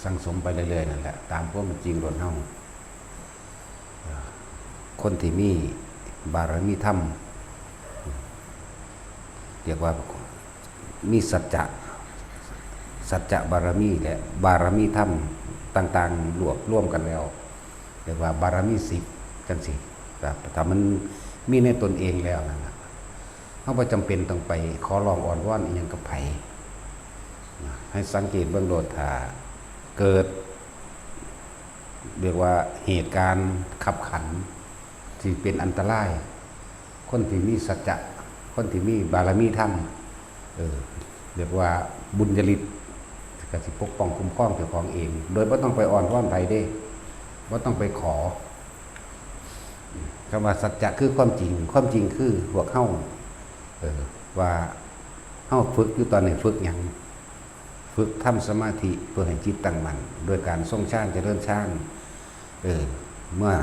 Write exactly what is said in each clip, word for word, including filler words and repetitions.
สั่งสมไปเรื่อยๆนั่นแหละ ตามความเป็นจริงโลดเฮา คนที่มีบารมีธรรม เรียกว่ามีสัจจะ สัจจะบารมีและบารมีธรรมต่างๆ รวบรวมกันแล้ว เรียกว่าบารมีสิบ จังซี้ ครับ ถ้ามันมีในตนเองแล้วนั่นน่ะ เฮาบ่จำเป็นต้องไปขอร้องอ้อนวอนอิหยังกับไผนะ ให้สังเกตเบิ่งโลด ถ้าเกิด เรียกว่าเหตุการณ์คับขันที่เป็นอันตราย คนที่มีสัจจะ คนที่มีบารมีธรรม เออ เรียกว่าบุญญาฤทธิ์ ก็สิปกป้องคุ้มครองเจ้าของเอง โดยบ่ต้องไปอ้อนวอนไผเด้ บ่ต้องไปขอ คำว่าสัจจะคือความจริง ความจริงคือพวกเฮา เออ ว่าเฮาฝึกอยู่ตอนนี้ ฝึกหยัง ฝึกทำสมาธิเพื่อให้จิตตั้งมั่น โดยการทรงฌาน เจริญฌาน เออ เมื่อ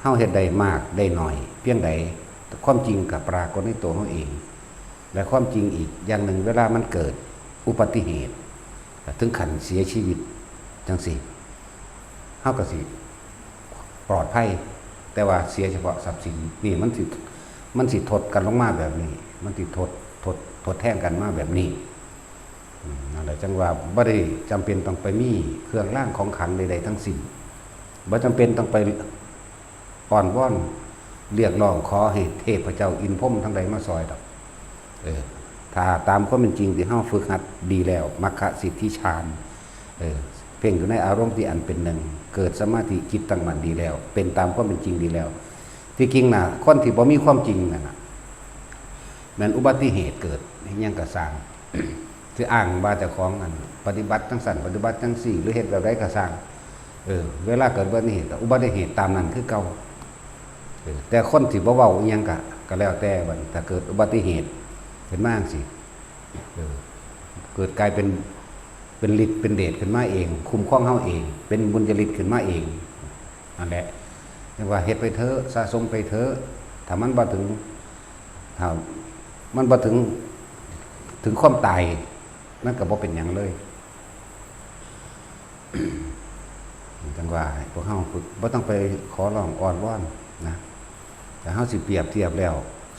เฮาเฮ็ดได้มากได้น้อยเพียงใด ความจริงก็ปรากฏในตัวเฮาเอง และความจริงอีกอย่างหนึ่ง เวลามันเกิดอุบัติเหตุ ถึงขั้นเสียชีวิตจังซี้ เฮาก็สิปลอดภัย แต่ว่าเสียเฉพาะทรัพย์สิน นี่มันสิ มันสิทดกันลงมาแบบนี้ มันสิทด ทด ทดแทนกันมาแบบนี้ อืม นั่นแหละ จั่งว่าบ่ได้จำเป็นต้องไปมีเครื่องรางของขลังใดๆทั้งสิ้น บ่จำเป็นต้องไปอ้อนวอนเรียกร้องขอให้เทพเจ้าอินทร์พรหมทั้งหลายมาซอยดอก เออ ถ้าตามความเป็นจริงที่เฮาฝึกหัดดีแล้ว มัคคะสิทธิฌาน เออ เพ่งอยู่ในอารมณ์ที่อันเป็นหนึ่ง เกิดสมาธิจิตตั้งมั่นดีแล้ว เป็นตามความเป็นจริงดีแล้ว ที่จริงน่ะ คนที่บ่มีความจริงนั่นน่ะ แม่นอุบัติเหตุเกิดอิหยังก็ซ่าง สิอ้างว่าเจ้าของอันปฏิบัติจังซั่น ปฏิบัติจังซี่ หรือเฮ็ดแบบใดก็ซ่าง เออ เวลาเกิดอุบัติเหตุ อุบัติเหตุตามนั้นคือเก่า เออ แต่คนที่บ่เว้าอิหยังก็ ก็แล้วแต่บัดนี้ ถ้าเกิดอุบัติเหตุขึ้นมาจังซี้ เออ เกิดกลายเป็น เป็นฤทธิ์เป็นเดชขึ้นมาเอง คุ้มครองเฮาเอง เป็นบุญญาฤทธิ์ขึ้นมาเอง นั่นแหละ เรียกว่าเฮ็ดไปเถอะ สะสมไปเถอะ ถ้ามันบ่ถึง ถ้ามันบ่ถึง ถึงความตาย มันก็บ่เป็นหยังเลย จั่งว่าให้พวกเฮาฝึก บ่ต้องไปขอร้องอ้อนวอนนะ แต่เฮาสิเปรียบเทียบแล้ว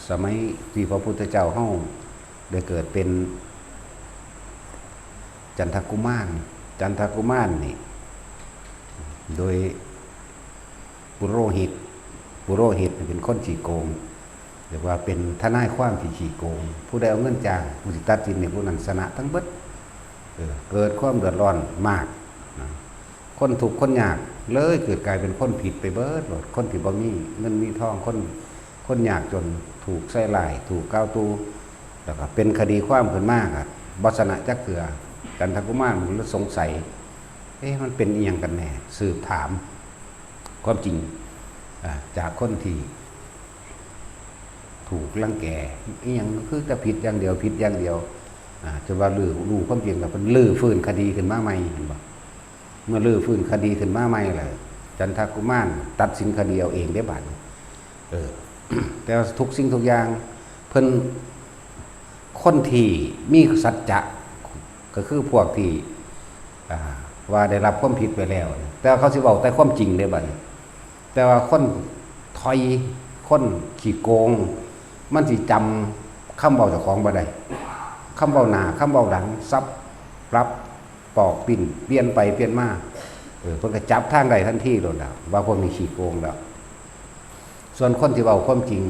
สมัยที่พระพุทธเจ้าเฮาได้เกิดเป็นจันทกุมาร จันทกุมารนี่ โดยปุโรหิต ปุโรหิตนี่เป็นคนขี้โกง เรียกว่าเป็นทนายความที่ขี้โกง ผู้ใดเอาเงินจ้าง ผู้สิตัดสินให้ผู้นั้นชนะทั้งเบิด เออ เกิดความเดือดร้อนมากนะ คนทุกข์คนยากเลยเกิดกลายเป็นคนผิดไปเบิดโลด คนที่บ่มีเงินมีทอง คน คนยากจนถูกใส่ร้าย ถูกกล่าวตู่ แล้วก็เป็นคดีความขึ้นมา ก็บ่ชนะจักเทื่อ จันทกุมารมันเลยสงสัย เอ๊ะ มันเป็นอิหยังกันแน่ สืบถามความจริง อ่า จากคนที่ถูกรังแก อิหยังคือแต่ผิดอย่างเดียว ผิดอย่างเดียว อ่า จนว่ารื้อ รู้ความจริงแล้ว เพิ่นรื้อฟื้นคดีขึ้นมาใหม่ เห็นบ่ เมื่อรื้อฟื้นคดีขึ้นมาใหม่แล้ว จันทกุมารตัดสินคดีเอาเองเด้บัดนี้ เออ แต่ว่าทุกสิ่งทุกอย่าง เพิ่น คนที่มีสัจจะ ก็คือพวกที่ อ่า ว่าได้รับความผิดไปแล้ว แต่ว่าเขาสิเว้าแต่ความจริงเด้บัดนี้ แต่ว่าคนถอย คนขี้โกง มันสิจำคำเว้าเจ้าของบ่ได้ คำเว้าหน้า คำเว้าหลัง สับปรับ ปอกปิ้น เปลี่ยนไปเปลี่ยนมา เออ เพิ่นก็จับทางได้ทันทีโลดแล้ว ว่าพวกนี้ขี้โกงแล้ว ส่วนคนที่เว้าความจริง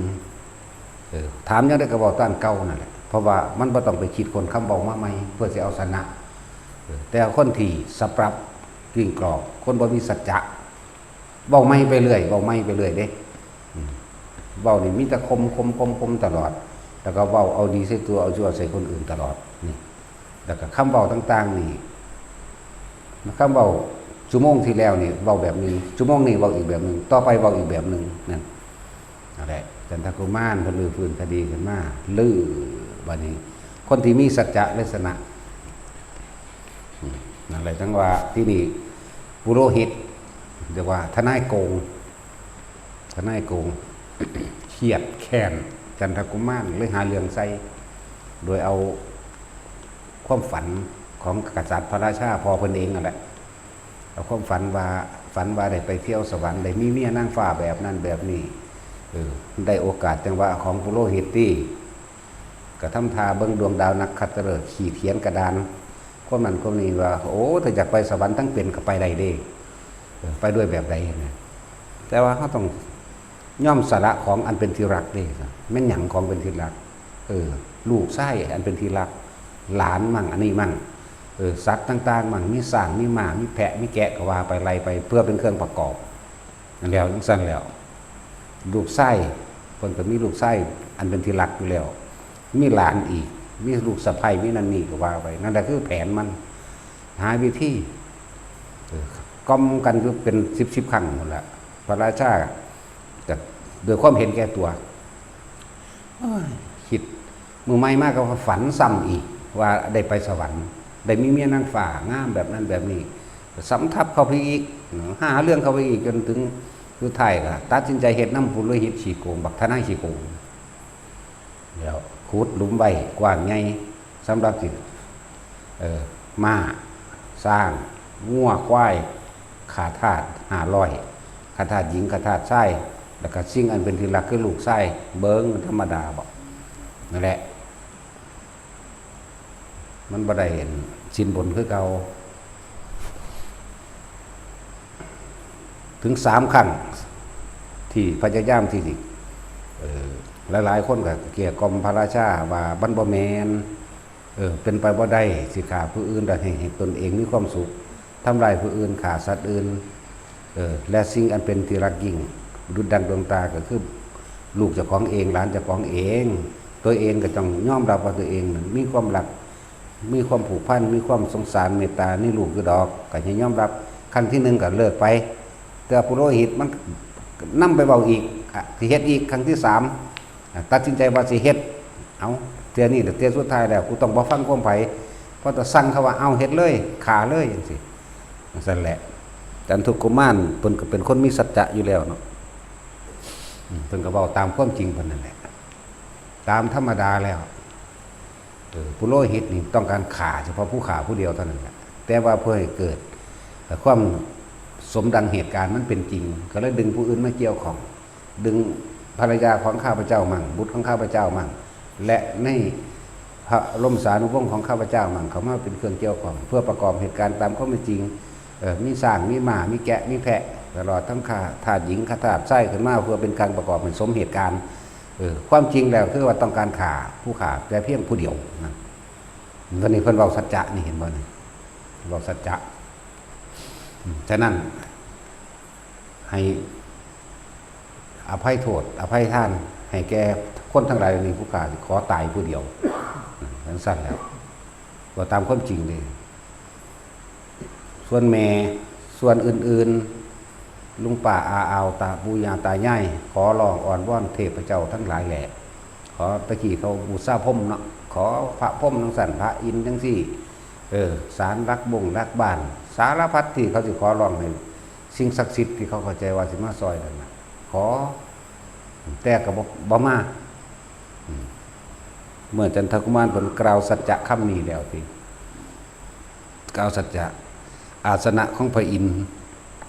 เออ ถามหยังได้ก็เว้าตามเก่านั่นแหละ เพราะว่ามันบ่ต้องไปคิดค้นคำเว้ามาใหม่ เพื่อสิเอาชนะ เออ แต่คนที่สับปรับกลิ้งกรอก คนบ่มีสัจจะ เว้าใหม่ไปเรื่อย เว้าใหม่ไปเรื่อยเด้ อืม เว้านี่มีแต่ข่ม ข่ม ข่ม ข่มตลอด แล้วก็เว้าเอาดีใส่ตัว เอาชั่วใส่คนอื่นตลอด นี่ แล้วก็คำเว้าต่างๆนี่ คำเว้าชั่วโมงที่แล้วนี่เว้าแบบหนึ่ง ชั่วโมงนี้เว้าอีกแบบหนึ่ง ต่อไปเว้าอีกแบบหนึ่ง นั่น นั่นแหละ จันทกุมารเพิ่นรื้อฟื้นคดีขึ้นมา รื้อ บัดนี้ คนที่มีสัจจะเลยชนะ อืม นั่นแหละ จั่งว่าที่นี่ ปุโรหิต เรียกว่าทนายโกง ทนายโกง เครียดแค้นจันทกุมาร เลยหาเรื่องใส่ โดยเอาความฝันของกษัตริย์พระราชาพ่อเพิ่นเองนั่นแหละ ความฝันว่า ฝันว่าได้ไปเที่ยวสวรรค์ ได้มีเมียนางฟ้าแบบนั้นแบบนี้ เออ ได้โอกาสจังหวะของปุโรหิตตี้ กะทำท่าเบิ่งดวงดาวนักขัตฤกษ์ ขีดเขียนกระดาน คนนั้นคนนี้ว่า โอ้ ถ้าอยากไปสวรรค์ทั้งเป็นก็ไปได้เด้ เออ ไปด้วยแบบใดนะ แต่ว่าเราต้องยอมสละของอันเป็นที่รักเด้ แม่นหยังของเป็นที่รัก เออ ลูกชายอันเป็นที่รัก หลานมั่ง อันนี้มั่ง เออ สัตว์ต่างๆมั่ง มีช้าง มีม้า มีแพะ มีแกะ ก็ว่าไป ไล่ไป เพื่อเป็นเครื่องประกอบ นั่นแล้ว จั่งซั้นแล้ว ลูกชาย เพิ่นก็มีลูกชายอันเป็นที่รักอยู่แล้ว มีหลานอีก มีลูกสะใภ้ มีนั่นนี่ ก็ว่าไป นั่นแหละคือแผนมัน หาวิธี เออ กล่อมกันอยู่เป็นสิบสิบครั้งพู้นละ พระราชาก็ด้วยความเห็นแก่ตัว โอ้ย คิดมื้อใหม่มาก็ฝันซ้ำอีก ว่าได้ไปสวรรค์ ได้มีเมียนางฟ้างามแบบนั้นแบบนี้ สำทับเข้าไปอีก หาเรื่องเข้าไปอีก จนถึงสุดท้ายก็ตัดสินใจเฮ็ดนำปุโรหิตขี้โกง บักทนายขี้โกง แล้วขุดหลุมไว้กว้างใหญ่ สำหรับสิ เอ่อ ม้า ช้าง งัว ควาย ข้าทาสห้าร้อย ข้าทาสหญิง ข้าทาสชาย แล้วก็สิ่งอันเป็นที่รักคือลูกชาย เบิ่งธรรมดาบ่ นั่นแหละ มันบ่ได้สินบนคือเก่า ถึงสามครั้ง ที่พยายามที่สิ เอ่อ หลายๆคนก็เกลี้ยกล่อมพระราชาว่ามันบ่แม่น เออ เป็นไปบ่ได้ สิฆ่าผู้อื่น และให้ ให้ตนเองมีความสุข ทำลายผู้อื่น ฆ่าสัตว์อื่น เออ และสิ่งอันเป็นที่รักยิ่ง ดุจดังดวงตา ก็คือลูกเจ้าของเอง หลานเจ้าของเอง ตัวเองก็ต้องยอมรับว่าตัวเองนั้นมีความรัก มีความผูกพัน มีความสงสารเมตตาในลูกอยู่ดอก ก็ให้ยอมรับ ครั้งที่หนึ่งก็เลิกไป แต่ปุโรหิตมันนำไปเว้าอีก อ่ะ สิเฮ็ดอีก ครั้งที่สาม อ่ะ ตัดสินใจว่าสิเฮ็ด เอา เทื่อนี้แหละ เทื่อสุดท้ายแล้ว กูต้องบ่ฟังความไผ พอแต่สั่งเขาว่า เอา เฮ็ดเลย ฆ่าเลย จั่งซี้ จั่งซั้นแหละ จันทุกุมารเพิ่นก็เป็นคนมีสัจจะอยู่แล้วเนาะ อืม เพิ่นก็เว้าตามความจริงเพิ่นนั่นแหละ ตามธรรมดาแล้ว เออ ปุโรหิตนี่ต้องการฆ่าเฉพาะผู้ฆ่าผู้เดียวเท่านั้นแหละ แต่ว่าเพื่อให้เกิด เอ่อ ความสมดังเหตุการณ์มันเป็นจริง ก็เลยดึงผู้อื่นมาเกี่ยวข้อง ดึงภรรยาของข้าพเจ้ามั่ง บุตรของข้าพเจ้ามั่ง และในพระบรมสานุวงศ์ของข้าพเจ้ามั่ง เข้ามาเป็นเครื่องเกี่ยวข้อง เพื่อประกอบเหตุการณ์ตามความเป็นจริง เอ่อ มีช้าง มีม้า มีแกะ มีแพะ ตลอดทั้งข้าทาสหญิง ข้าทาสชายขึ้นมา เพื่อเป็นการประกอบให้สมเหตุการณ์ เออ ความจริงแล้วคือว่าต้องการฆ่าผู้ฆ่าแต่เพียงผู้เดียวนะ ตอนนี้เพิ่นเว้าสัจจะนี่ เห็นบ่นี่ เว้าสัจจะ อืม ฉะนั้น ให้อภัยโทษ อภัยทาน ให้แก่คนทั้งหลายเหล่านี้ ผู้ฆ่าสิขอตายผู้เดียว จั่งซั้นแล้ว เว้าตามความจริงเด้ ส่วนแม่ ส่วนอื่นๆ ลุงป้าอาอาว ตาปู่ย่าตายาย ขอร้องอ้อนวอนเทพเจ้าทั้งหลายแหละ ขอ ตะกี้เขาบูชาพรหมเนาะ ขอพระพรหมจั่งซั้น พระอินทร์จั่งซี้ เออ ศาลหลักบงหลักบ้าน สารพัดที่เขาสิขอร้องให้สิ่งศักดิ์สิทธิ์ที่เขาเข้าใจว่าสิมาซอยนั่นน่ะ ขอ แต่ก็บ่ บ่มา อืม เมื่อจันทกุมารเพิ่นกล่าวสัจจะคำนี้แล้วติ กล่าวสัจจะ อาสนะของพระอินทร์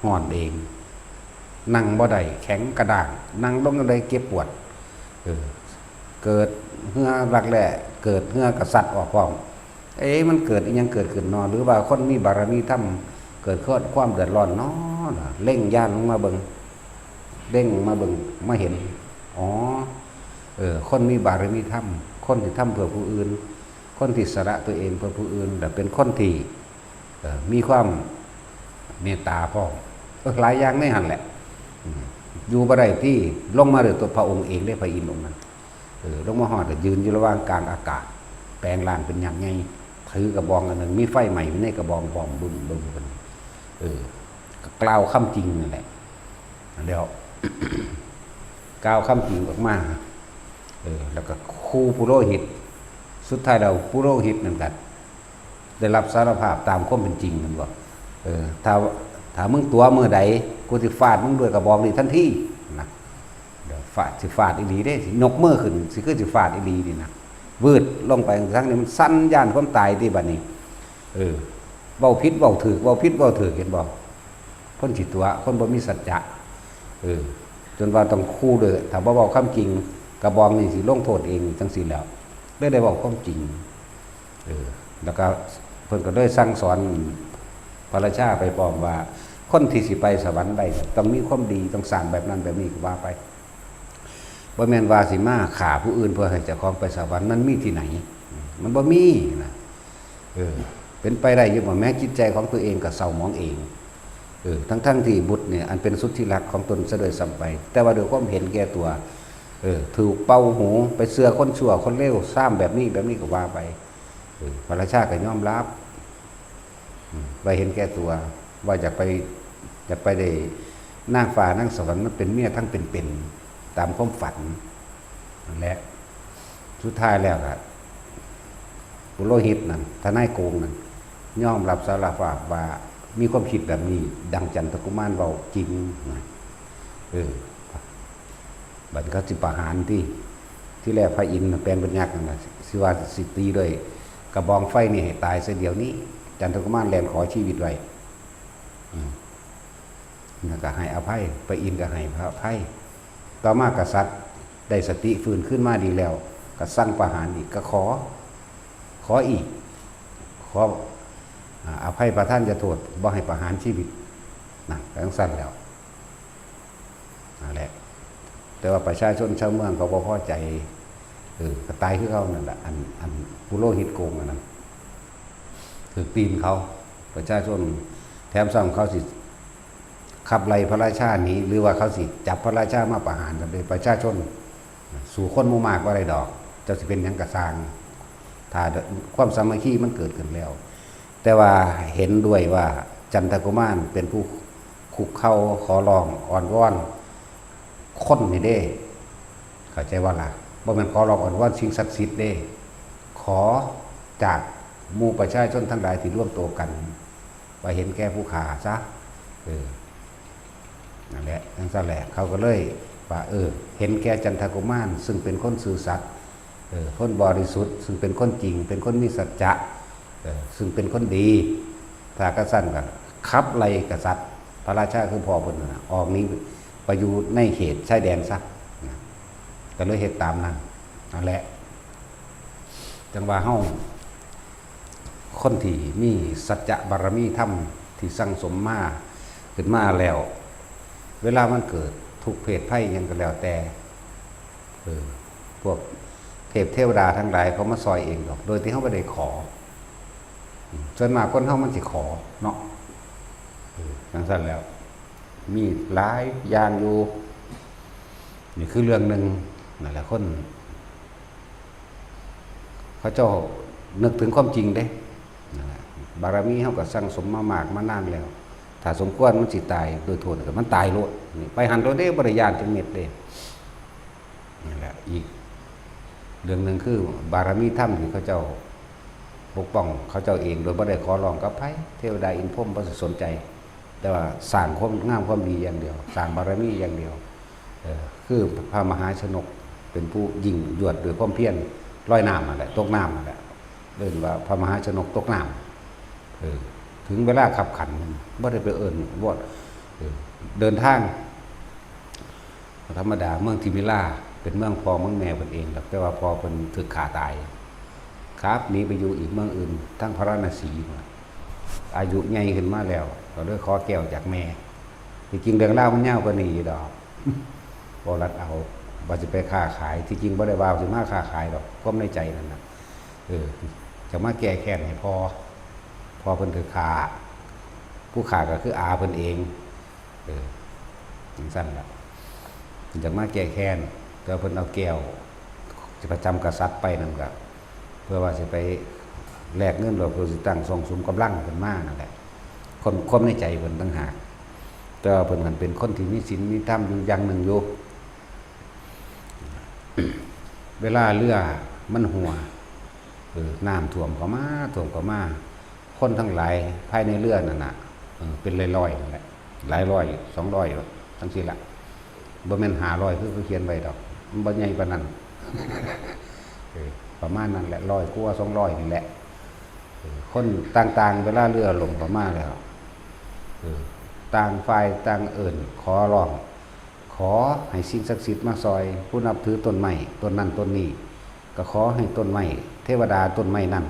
ฮ้อนเอง นั่งบ่ได้ แข็งกระด้าง นั่งลงจั่งใดเจ็บปวด เออ เกิดเหื่อรักแร้ เกิดเหื่อกระสัดออกพร้อม เอ๊ะ มันเกิดอิหยังเกิดขึ้นนอ หรือว่าคนมีบารมีธรรม เกิดความเดือดร้อนนอ เล็งญาณลงมาเบิ่ง เล็งมาเบิ่ง มาเห็น อ๋อ เออ คนมีบารมีธรรม คนที่ทำเพื่อผู้อื่น คนที่สละตัวเองเพื่อผู้อื่น และเป็นคนที่ เอ่อ มีความเมตตาพร้อม เออ หลายอย่างในหั่นแหละ อืม อยู่บ่ได้ติ ลงมาด้วยตัวพระองค์เองเด้ พระอินทร์องค์นั้น เออ ลงมาฮอดก็ยืนอยู่ระหว่างกลางอากาศ แปลงร่างเป็นยักษ์ใหญ่ ถือกระบองอันหนึ่ง มีไฟไหม้อยู่ในกระบองพร้อม บึ้มๆ เพิ่น เออ ก็กล่าวคำจริงนั่นแหละ แล้ว กล่าวคำจริงออกมา เออ แล้วก็คู่ปุโรหิต สุดท้ายแล้วปุโรหิตนั่นก็ได้รับสารภาพตามความเป็นจริง แม่นบ่ เออ ถ้า ถ้ามึงตั๋วมื้อใด กูสิฟาดมึงด้วยกระบองนี้ทันที นะ เดี๋ยวฟาด สิฟาดอีหลีเด้ สิยกมือขึ้น สิคือสิฟาดอีหลีนี่นะ วืดลงไป ทั้งนี้มันสั่นย้านความตายติบัดนี้ เออ เว้าผิดเว้าถูก เว้าผิดเว้าถูก เห็นบ่ คนขี้ตั๋ว คนบ่มีสัจจะ เออ จนว่าต้องคู่เด้อ ถ้าบ่เว้าความจริง กระบองนี่สิลงโทษเองจั่งซี้แหล้ว เลยได้เว้าความจริง เออ แล้วก็เพิ่นก็เลยสั่งสอนพระราชาไปพร้อมว่า คนที่สิไปสวรรค์ได้ ต้องมีความดี ต้องสร้างแบบนั้นแบบนี้ก็ว่าไป บ่แม่นว่าสิมาฆ่าผู้อื่นเพื่อให้เจ้าของไปสวรรค์ มันมีที่ไหน มันบ่มีนะ เออ เป็นไปได้อยู่บ่ แม้จิตใจของตัวเองก็เศร้าหมองเอง เออ ทั้งๆที่บุตรเนี่ย อันเป็นสุดที่รักของตนซะด้วยซ้ำไป แต่ว่าด้วยความเห็นแก่ตัว เออ ถูกเป่าหู ไปเชื่อคนชั่วคนเลว ซ้ำแบบนี้แบบนี้ก็ว่าไป เออ พระราชาก็ยอมรับ อืม ว่าเห็นแก่ตัว ว่าอยากไป อยากไปได้นางฟ้านางสวรรค์มาเป็นเมียทั้งเป็นๆ ตามความฝันนั่นแหละ สุดท้ายแล้วก็ ปุโรหิตนั่น ทนายโกงนั่น ยอมรับสารภาพว่ามีความคิดแบบนี้ ดังจันทกุมารเว้าจริงนะ เออ บัดเขาสิประหารติ ที่แรกพระอินทร์น่ะแปลงเป็นยักษ์นั่นน่ะ สิว่าสิตีด้วยกระบองไฟนี่ให้ตายซะเดี๋ยวนี้ จันทกุมารแล่นขอชีวิตไว้ อืม แล้วก็ให้อภัย พระอินทร์ก็ให้พระอภัย ต่อมากษัตริย์ได้สติฟื้นขึ้นมาดีแล้ว ก็สั่งประหารอีก ก็ขอ ขออีก ขอ อ่า อภัยประทานโทษ บ่ให้ประหารชีวิต นะ จั่งซั้นแล้ว นั่นแหละ แต่ว่าประชาชนชาวเมืองเขาบ่พอใจ เออ ก็ตายคือเก่านั่นแหละ อัน อันปุโรหิตโกงอันนั้น ถืกตีนเขา ประชาชน แถมซ้ำเขาสิขับไล่พระราชาหนี หรือว่าเขาสิจับพระราชามาประหารกันเลย ประชาชนสู้คนหมู่มากบ่ได้ดอก เจ้าสิเป็นหยังก็ซ่าง ถ้าความสามัคคีมันเกิดขึ้นแล้ว แต่ว่าเห็นด้วยว่าจันทกุมารเป็นผู้คุกเข่าขอร้องอ้อนวอนคนนี่เด้ เข้าใจบ่ล่ะ บ่แม่นขอร้องอ้อนวอนสิ่งศักดิ์สิทธิ์เด้ ขอจากหมู่ประชาชนทั้งหลายที่รวมตัวกัน ว่าเห็นแก่ผู้ฆ่าซะ เออ นั่นแหละ จั่งซั้นแหละ เขาก็เลยว่า เออ เห็นแก่จันทกุมาร ซึ่งเป็นคนซื่อสัตย์ เออ คนบริสุทธิ์ ซึ่งเป็นคนจริง เป็นคนมีสัจจะ เออ ซึ่งเป็นคนดี ถ้าคันซั้นก็ขับไล่กษัตริย์ พระราชาคือพ่อเพิ่นนั่นน่ะ ออกหนีไปอยู่ในเขตชายแดนซะ นะ ก็เลยเฮ็ดตามนั้น นั่นแหละ จั่งว่าเฮา คนที่มีสัจจะบารมีธรรมที่สั่งสมมาขึ้นมาแล้ว เวลามันเกิดทุกข์เพศภัยหยังก็แล้วแต่ เออ พวกเทพเทวดาทั้งหลายเขามาซอยเองดอก โดยที่เฮาบ่ได้ขอ อืม ส่วนมากคนเฮามันสิขอเนาะ เออ จั่งซั้นแล้ว มีหลายอย่างอยู่ นี่คือเรื่องหนึ่ง นั่นแหละ คน เขาเจ้านึกถึงความจริงเด้ นั่นแหละ บารมีเฮาก็สั่งสมมามากมานานแล้ว ถ้าสมควรมันสิตายโดยโทษก็มันตายโลด นี่ไปหั้นโลดเด้ บ่ได้ย้านจักเม็ดเด้ นั่นแหละ อีกเรื่องหนึ่งคือบารมีธรรมที่เขาเจ้าปกป้องเขาเจ้าเอง โดยบ่ได้ขอร้องกับไผ เทวดาอินทร์พรหมบ่สนใจ แต่ว่าสร้างความงามความดีอย่างเดียว สร้างบารมีอย่างเดียว เออ คือพระมหาชนกเป็นผู้ยิ่งยวดด้วยความเพียร ลอยน้ำนั่นแหละ ตกน้ำนั่นแหละ เอิ้นว่าพระมหาชนกตกน้ำ เออ ถึงเวลาคับขัน บ่ได้ไปเอิ้นวอด เออ เดินทาง ธรรมดา เมืองทิมิลาเป็นเมืองพ่อเมืองแม่เพิ่นเองดอก แต่ว่าพ่อเพิ่นถูกฆ่าตาย ขับหนีไปอยู่อีกเมืองอื่น ทางพาราณสีพุ้นล่ะ อายุใหญ่ขึ้นมาแล้ว ก็เลยขอแก้วจากแม่ ที่จริงเรื่องราวมันยาวกว่านี้อยู่ดอก บ่รัดเอา ว่าสิไปค้าขาย ที่จริงบ่ได้ว่าสิมาค้าขายดอก ความในใจนั่นน่ะ เออ จะมาแก้แค้นให้พ่อ พ่อเพิ่นถูกฆ่า ผู้ฆ่าก็คืออาเพิ่นเอง เออ จั่งซั้นล่ะ เพิ่นอยากมาแก้แค้น แต่ว่าเพิ่นเอาแก้วที่ประจำกษัตริย์ไปนั่นก็ เพื่อว่าสิไปแลกเงิน หรือเพื่อสิตั้งซ่องสุมกำลังขึ้นมานั่นแหละ ความ ความในใจเพิ่นต่างหาก แต่ว่าเพิ่นหั้นเป็นคนที่มีศีลมีธรรมอยู่อย่างหนึ่งอยู่ เวลาเรือมันหัว เออ น้ำท่วมเข้ามา ท่วมเข้ามา คนทั้งหลายภายในเรือนั่นน่ะ เออ เป็นร้อยๆนั่นแหละ หลายร้อย สองร้อย จั่งซี้ล่ะ บ่แม่นห้าร้อยคือเขาเขียนไว้ดอก มันบ่ใหญ่ปานนั้น เออ ประมาณนั้นแหละ ร้อยกว่า สองร้อยนี่แหละ เออ คนต่างๆ เวลาเรือล่มเข้ามาแล้ว เออ ต่างฝ่ายต่างเอิ้นขอร้อง ขอให้สิ่งศักดิ์สิทธิ์มาซอย ผู้นับถือต้นไม้ต้นนั้นต้นนี้ ก็ขอให้ต้นไม้เทวดาต้นไม้นั้น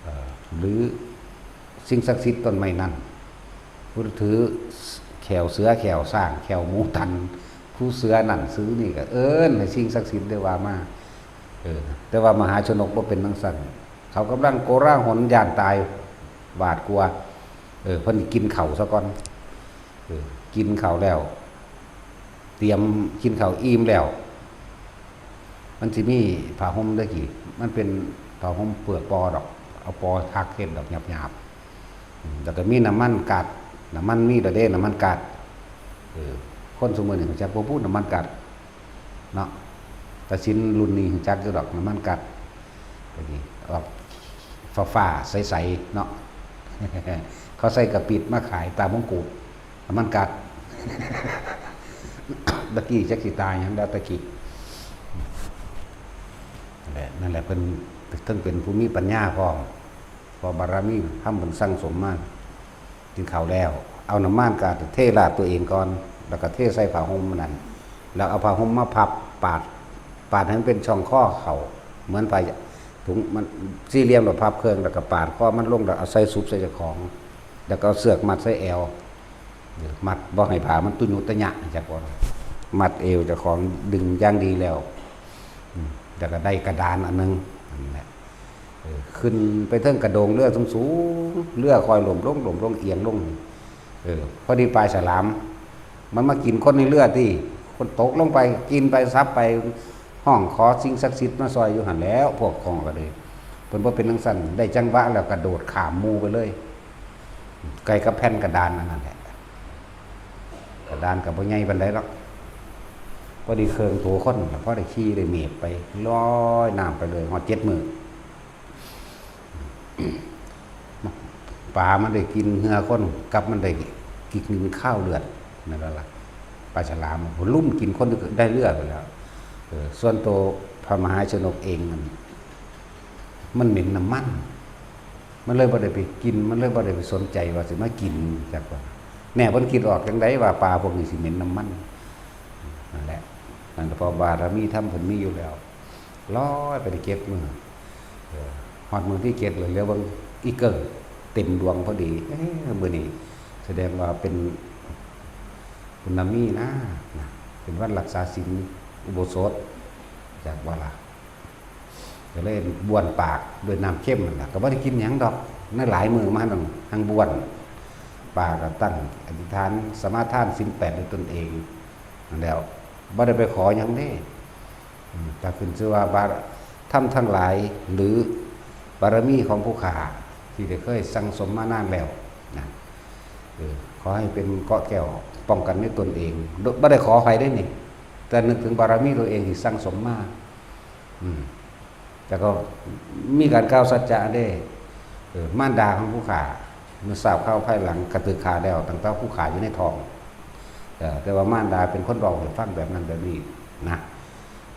เอ่อ หรือสิ่งศักดิ์สิทธิ์ต้นไม้นั้น ผู้ถือแข้วเสือแข้วช้างแข้วหมูตัน ผู้เชื่อนั่นเชื่อนี่ก็เอิ้นให้สิ่งศักดิ์สิทธิ์ได้ว่ามา เออ แต่ว่ามหาชนกบ่เป็นจั่งซั้น เขากำลังโกลาหลย้านตายหวาดกลัว เออ เพิ่นกินข้าวซะก่อน เออ กินข้าวแล้ว เตรียมกินข้าวอิ่มแล้ว มันสิมีผ้าห่มเด้อกี้ มันเป็นผ้าห่มเปลือกปอดอก เอาปอถักเฮ็ดดอกหยาบๆ อืม แล้วก็มีน้ำมันก๊าด น้ำมันมีแล้วเด้ น้ำมันก๊าด เออ คนซุมื้อนี้รู้จักบ่บุ น้ำมันก๊าด เนาะ ตาสินรุ่นนี้รู้จักอยู่ดอก น้ำมันก๊าด ก็ดี ออกฟ้าๆ ใสๆ เนาะ เขาใส่กะปิมาขายตามมงกุฎ น้ำมันก๊าด ตะกี้จักสิตายหยังแล้วตะกี้ นั่นแหละ นั่นแหละ เพิ่นเพิ่งเป็นผู้มีปัญญาพร้อม เพราะบารมีทำบุญสั่งสมมา กินข้าวแล้ว เอาน้ำมันก๊าดเทราดตัวเองก่อน แล้วก็เทใส่ผ้าห่มอันนั้น แล้วเอาผ้าห่มมาพับปาด ปาดให้มันเป็นช่องคอเข้า เหมือนผ้าถุงมันสี่เหลี่ยม แล้วพับเครื่อง แล้วก็ปาดคอมันลง แล้วเอาใส่สุบใส่เจ้าของ แล้วก็เอาเชือกมัดใส่แอว มัดบ่ให้ผ้ามันตุญุตะยะ จักว่า มัดเอวเจ้าของ ดึงอย่างดีแล้ว อืม แล้วก็ได้กระดานอันหนึ่ง นั่นแหละ เออ ขึ้นไปเทิงกระโดงเรือสูงๆ เรือค่อยล้มลง ล้มลง เอียงลง เออ พอดีปลาฉลาม มันมากินคนในเรือติ คนตกลงไป กินไปสับไป ฮ้องขอสิ่งศักดิ์สิทธิ์มาซอยอยู่หั่นแหล้ว พวกของก็เลย เพิ่นบ่เป็นจั่งซั้น ได้จังหวะแล้วกระโดดข้ามหมู่ไปเลย ใกล้กับแผ่นกระดานอันนั้นแหละ กระดานก็บ่ใหญ่ปานใดหรอก พอดีเครื่องตัวคน พอได้ขี่ได้เมบไป ลอยน้ำไปเลย ฮอดเจ็ดมื้อ ปลามันได้กินเหงื่อคน กับมันได้กินคาวเลือด นั่นแหละล่ะ ปลาฉลามมันลุ่มกินคนได้เลือดไปแล้ว เออ ส่วนตัวพระมหาชนกเองมัน มันเหม็นน้ำมัน มันเลยบ่ได้ไปกิน มันเลยบ่ได้ไปสนใจว่าสิมากิน จักว่า แน่เพิ่นคิดออกจั่งใดว่าปลาพวกนี้สิเหม็นน้ำมัน นั่นแหละ นั่นก็เพราะบารมีธรรมเพิ่นมีอยู่แล้ว ลอยไปได้เจ็ดมื้อ เออ ฮอดมื้อที่เจ็ดเลย เหลือเบิ่งอีเกิ่งเต็มดวงพอดี เอ๊ะ มื้อนี้แสดงว่าเป็นปุณณมีนะ นะ เป็นวันรักษาศีลอุโบสถ จักว่าล่ะ ก็เลยบ้วนปากด้วยน้ำเค็มนั่นล่ะ ก็บ่ได้กินหยังดอก ในหลายมื้อมานั่น หั่งบ้วนปาก ก็ตั้งอธิษฐานสมาทานศีลแปดด้วยตนเอง นั่นแหล้ว บ่ได้ไปขอหยังเด้ อืม ก็ขึ้นชื่อว่าบาร- ธรรมทั้งหลาย หรือบารมีของผู้ข้าที่ได้เคยสั่งสมมานานแล้วนะ เออ ขอให้เป็นเกราะแก้วป้องกันในตนเอง โดยบ่ได้ขอใครได้นี่ แต่นึกถึงบารมีตัวเองที่สั่งสมมา อืม แต่ก็มีการกล่าวสัจจะเด้ เออ มารดาของผู้ข้า เมื่อทราบข่าวภายหลังกระตึกข้าแล้ว ตั้งแต่ผู้ข้าอยู่ในท้อง เออ แต่ว่ามารดาเป็นคนเล่าให้ฟังแบบนั้นแบบนี้นะ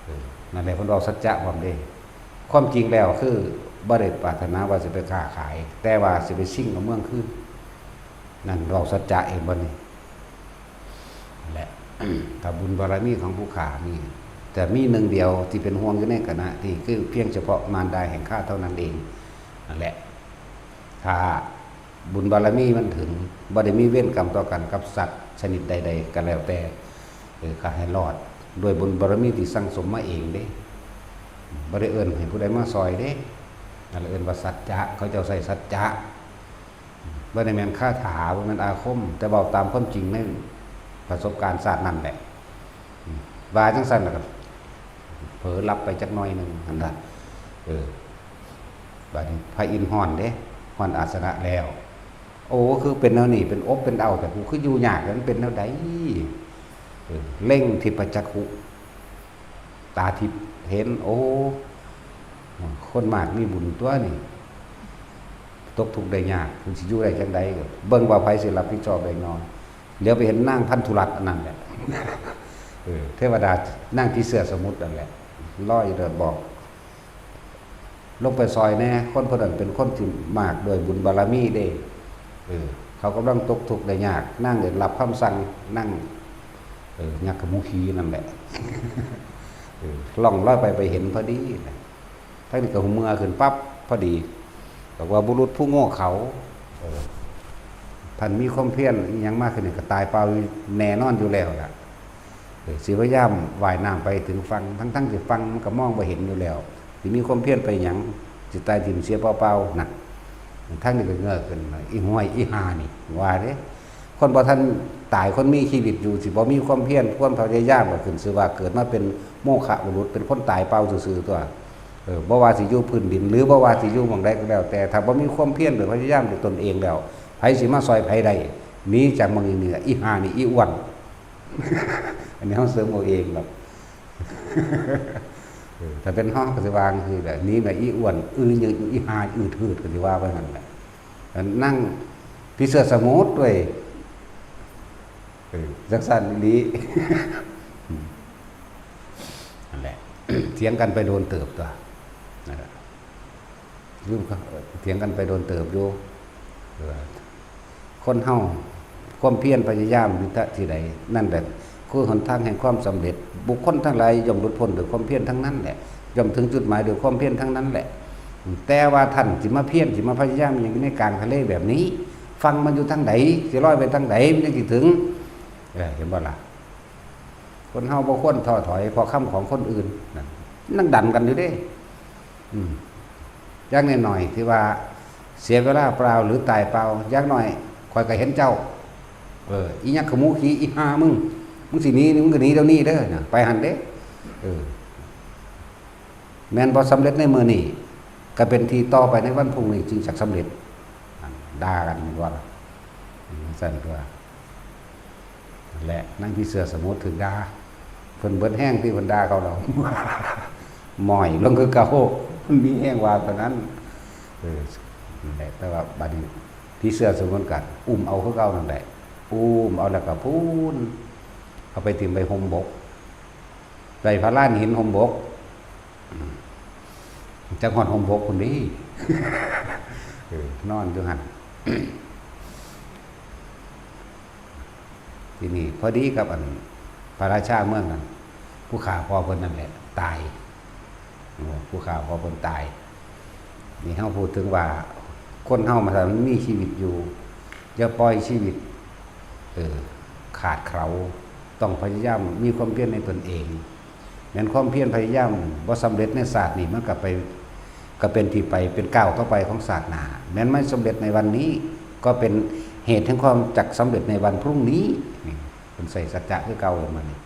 เออ นั่นแหละเพิ่นเว้าสัจจะพร้อมเด้ ความจริงแล้วคือบ่ได้ปรารถนาว่าสิไปค้าขาย แต่ว่าสิไปชิงเอาเมืองคืน นั่นเว้าสัจจะเองบ่นี่ นั่นแหละ ถ้าบุญบารมีของผู้ข้ามี แต่มีหนึ่งเดียวที่เป็นห่วงอยู่ในขณะนี้ คือเพียงเฉพาะมารดาแห่งข้าเท่านั้นเอง นั่นแหละ ถ้าบุญบารมีมันถึง บ่ได้มีเวรกรรมต่อกันกับสัตว์ชนิดใดๆ ก็แล้วแต่ เออ ข้าให้รอด ด้วยบุญบารมีที่สั่งสมมาเองเด้ บ่ได้เอิ้นให้ผู้ใดมาซอยเด้ นั่นแหละเอิ้นว่าสัจจะ เขาเจ้าใช้สัจจะ บ่ได้แม่นคาถา บ่แม่นอาคม แต่เว้าตามความจริงในประสบการณ์ชาตินั้นแหละ อืม ว่าจั่งซั้นแล้วก็เผลอหลับไปจักหน่อยหนึ่งหั่นล่ะ เออ บัดนี้พระอินทร์ฮ้อนเด้ ฮ้อนอาสนะแล้ว โอ้ คือเป็นแนวนี้ เป็นอบเป็นเอ้า แต่กูคืออยู่ยาก มันเป็นแนวใด เออ เล็งทิพจักขุ ตาทิพย์เห็น โอ้ คนมากมีบุญตัวนี่ ตกทุกข์ได้ยาก มันสิอยู่ได้จั่งใด เบิ่งว่าไผสิรับผิดชอบได้น้อย เหลียวไปเห็นนางพันธุรัตน์อันนั้นแหละ เออ เทวดา นางผีเสื้อสมุทรนั่นแหละ ลอยอยู่เด้อ บอก ลงไปซอยแหน่ คนผู้นั้นเป็นคนที่มากด้วยบุญบารมีเด้ เออ เขากำลังตกทุกข์ได้ยาก นางได้รับคำสั่ง นาง เออ ยักษ์ขมูขีนั่นแหละ เออ ล่องลอยไป ไปเห็นพอดีนะ ทั้งนี้ก็หัวเมือขึ้นปั๊บพอดี บอกว่าบุรุษผู้โง่เขลา เออ ท่านมีความเพียรอิหยังมากขึ้นนี่ก็ตายเปล่าแน่นอนอยู่แล้วล่ะ เออ สิพยายามว่ายน้ำไปถึงฝั่ง ทั้งๆที่ฝั่งมันก็มองบ่เห็นอยู่แล้ว สิมีความเพียรไปหยัง สิตายถิ่มเสียเปล่าๆ น่ะ ทั้งนี้ก็เงยขึ้นมา อีห้วย อีห่านี่ ว่าเด้ คนบ่ทันตาย คนมีชีวิตอยู่ สิบ่มีความเพียร ความพยายามก็ขึ้นชื่อว่าเกิดมาเป็นโมฆะบุรุษ เป็นคนตายเปล่าซื่อๆ ตัว เออ บ่ว่าสิอยู่พื้นดิน หรือบ่ว่าสิอยู่หม่องใดก็แล้วแต่ ถ้าบ่มีความเพียร หรือพยายามด้วยตนเองแล้ว ไผสิมาซอยไผได้ หนีจากหม่องนี้ อีห่านี่ อีอ้วน อันนี้เฮาเสริมเอาเองดอก เออ ถ้าเป็นเฮาก็สิว่าจั่งซี้แหละ หนีแม่อีอ้วน อือยืด อีห่าอืดหืด ก็สิว่าไปหั่นแหละ นั่งผีเสื้อสมุทรด้วย เออ จังซั่นอีหลี นั่นแหละ เถียงกันไปโดนเติบตัว นั่นแหละ ลืมเขา เถียงกันไปโดนเติบอยู่ เออ คนเฮา ความเพียรพยายามอยู่ที่ใด นั่นแหละ คือหนทางแห่งความสำเร็จ บุคคลทั้งหลายย่อมหลุดพ้นด้วยความเพียรทั้งนั้นแหละ ย่อมถึงจุดหมายด้วยความเพียรทั้งนั้นแหละ แต่ว่าท่านสิมาเพียร สิมาพยายามอย่างอยู่ในกลางทะเลแบบนี้ ฝั่งมันอยู่ทางใด สิลอยไปทางใด มันจั่งสิถึง เออ เห็นบ่ล่ะ คนเฮาบ่ควรท้อถอยเพราะคำของคนอื่น นั่น นั่งดันกันอยู่เด้ อืม อย่างน้อยๆ ที่ว่าเสียเวลาเปล่าหรือตายเปล่า อย่างน้อยข้อยก็เห็นเจ้า เออ อีหยังขมูขี อีห่ามึง มึงสิหนีนี่ มึงก็หนีเดี๋ยวนี้เด้อ นะ ไปหั่นเด้ เออ แม่นบ่สำเร็จในมื้อนี้ ก็เป็นที่ต่อไปในวันพรุ่งนี้จึงจะสำเร็จ ด่ากันแม่นบ่ล่ะ อืม ซั่นตัว นั่นแหละ นางผีเสื้อสมุทรถืกด่า เพิ่นเบิดแฮงที่เพิ่นด่าเขาแล้ว หม้อยลงคือเก่า มันมีแฮงว่าเท่านั้น เออ นั่นแหละ แต่ว่าบัดนี้ผีเสื้อสมุทรก็อุ้มเอาคือเก่านั่นแหละ อุ้มเอาแล้วก็พู้น เอาไปถิ่มไว้ฮ่มบก ไว้พาลานหินฮ่มบก อืม จักฮอดฮ่มบกพุ้นเด้ เออ นอนอยู่หั่น ทีนี้พอดีกับอันพระราชาเมืองนั้น ผู้ฆ่าพ่อเพิ่นนั่นแหละตาย โอ้ ผู้ฆ่าพ่อเพิ่นตาย นี่เฮาพูดถึงว่า คนเฮามาถ้ามันมีชีวิตอยู่ อย่าปล่อยชีวิต เออ ขาดเขลา ต้องพยายามมีความเพียรในตนเอง แม้นความเพียรพยายามบ่สำเร็จในชาตินี้ มันก็ไป ก็เป็นที่ไป เป็นก้าวต่อไปของชาติหน้า แม้นไม่สำเร็จในวันนี้ ก็เป็นเหตุแห่งความจักสำเร็จในวันพรุ่งนี้ นี่ เพิ่นใส่สัจจะคือเก่าเลยมันนี่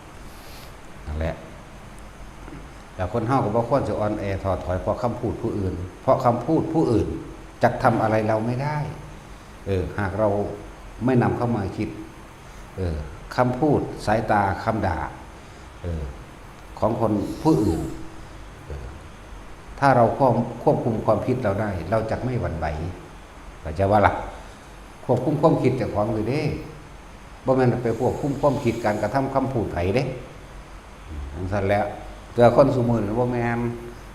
นั่นแหละ แล้วคนเฮาก็บ่ควรจะอ่อนแอท้อถอยเพราะคำพูดผู้อื่น เพราะคำพูดผู้อื่นจักทำอะไรเราไม่ได้ เออ หากเราไม่นำเข้ามาคิด เออ คำพูด สายตา คำด่า เออ ของคนผู้อื่น เออ ถ้าเราควบ ควบคุมความคิดเราได้ เราจะไม่หวั่นไหว เข้าใจบ่ล่ะ ควบคุมความคิดเจ้าของอยู่เด้ บ่แม่นไปควบคุมความคิดการกระทำคำพูดไผเด้ จั่งซั้นแหละ แต่คนซุมื้อนี้บ่แม่น